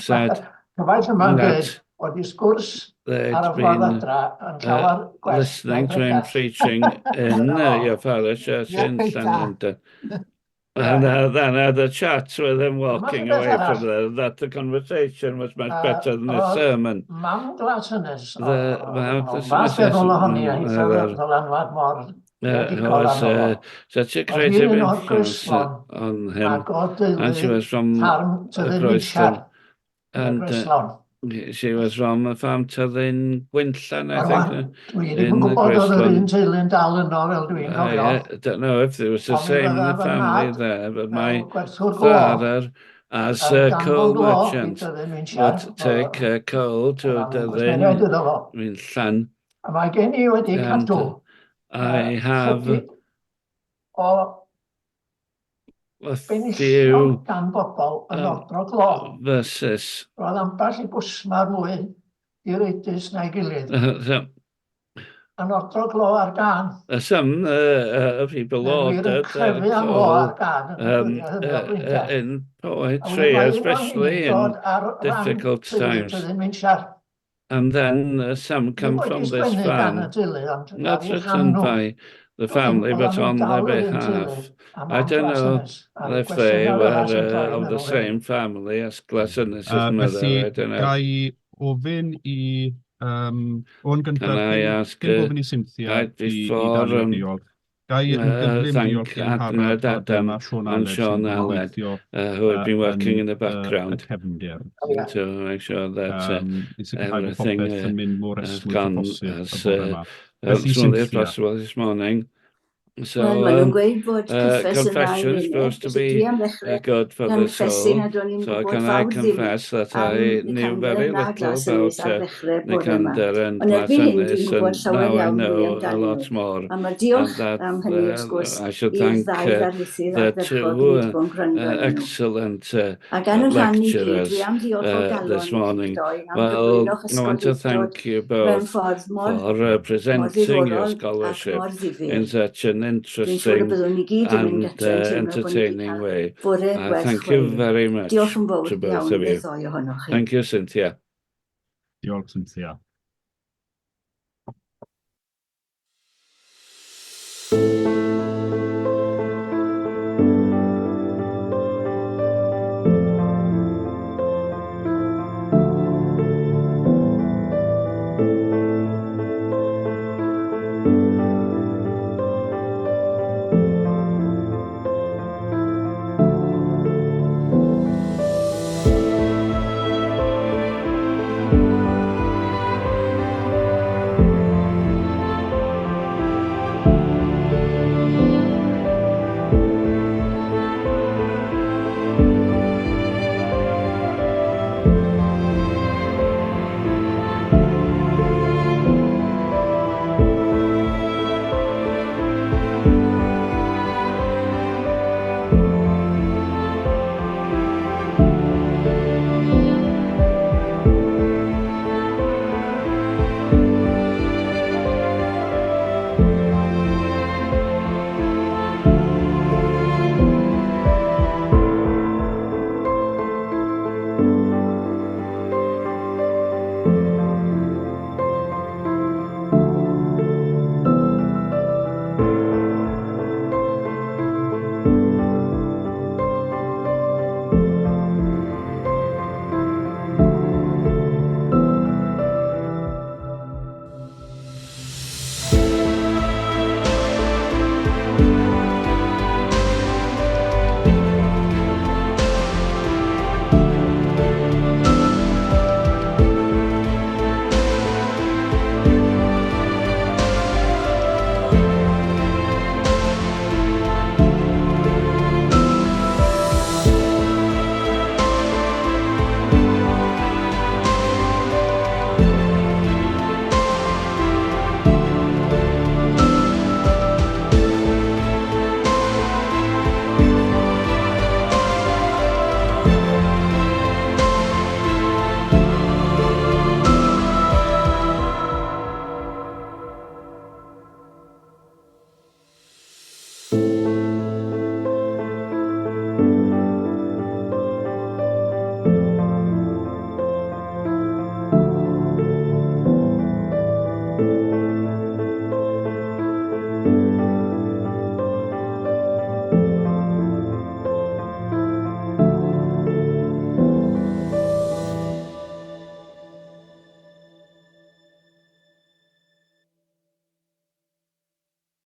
said Cyfaill yma'n that dweud bod i sgwrs they'd ar y ffordd been adra yn llawer gwell listening na'r to him bregeth. preaching in Dyna fo. your parish church Ie, in reit da. Llanwnda. Ie. And then had a chat with him Dyma walking rhywbeth away arall. from there, that the conversation was much better than the Oedd sermon. mam Glasynys, The mam oedd fath feddwl ohoni a hitha mother ddylanwad mor who greadigol was arno fo. such a Oedd creative hi'n un o'r influence Groeslon on him. ac o And she deulu was from ffarm Tyddyn Groeslon. Winsiar yn y And Groeslon. she was from a farm Tyddyn Gwynllan, I A think, rwan, dwi ddim in yn gwybod oedd yr Groeslon. un teulu'n dal yno fel dwi'n cofio, I don't know if there was the ond mi same in fydda the fy family nhad there, but fel my gwerthwr glo father, as yn a danfon coal glo i merchant, Tyddyn Winsiar, would take coal to oedd o'n Tyddyn gwsmeriaid iddo fo. Winllan, A mae gen i wedi and cadw I have chydig o a benillion few gan bobl yn ordro glo. verses. Roedd ambell i gwsmar mwy direidus na'i gilydd So, yn ordro glo ar gân. some people Neu'n wir yn ordered their crefu am glo coal ar gân yn y um, dyddiau hynny o brintiau. in A wedyn poetry, mae un o especially hynny'n in dod ar ran difficult teulu times. Tyddyn Minsiar. And then some Ddim come wedi from this sgwennu gan farm, y teulu, ond ar not eu rhan written nhw. by the Dwi'n family, oedden but nhw'n on their dal yr un teulu behalf. a I mam don't know Glasynys, a'r if they cwestiynau were fel sy'n troi of the meddwl hyn. same family as Glasynys's mother, Felly, I don't know. ga i ofyn i... Um, o'n Can gyntaf, I cyn, ask cyn gofyn i Cynthia right i, i before dalu diolch, ga i yn gyflym thank diolch i'n Harad Adnod Adam Adam a Siôn and Aled sydd Sean wedi Aled, gweithio who had been yn working in the y background cefndir Ie. to make sure that i sicrhau bod everything popeth yn mynd mor has esmwyth â gone phosib y as bore yma. Felly, smoothly as Cynthia, possible this morning. So, Wel, maen nhw'n gweud bod cyffes yn dda i confession is wyneb, supposed to felly be dwi am ddechrau good for the confesu soul. nad o'n i'n So gwybod can I fawr ddim confess that am I knew Nicander very na little Glas Ynys about ar ddechrau'r bore yma. Nicander and Ond erbyn hyn Glasynys, dwi'n gwybod and llawer now I iawn mwy know a amdanyn lot nhw. more. A mae And diolch that am hynny wrth gwrs I should i'r thank ddau ddarlithydd the ardderchog two i wedi bod yn gwrando arnyn nhw. excellent A gan yn rhan i gyd, lecturers dwi am ddiolch o this galon i chi'ch morning. doi am Well, gyflwyno'ch I want to ysgolheictod thank you mewn both ffordd mor, for mor presenting your ddiddorol ac scholarship mor in ddifyr. such an Dwi'n siŵr y interesting byddwn ni gyd yn mynd and gartre yn teimlo bod ni wedi entertaining cael way. bore gwerth Thank you chweil. very much Diolch yn fawr to both iawn of i'r you. ddoi ohonoch chi. Thank you, Cynthia. Diolch, Cynthia.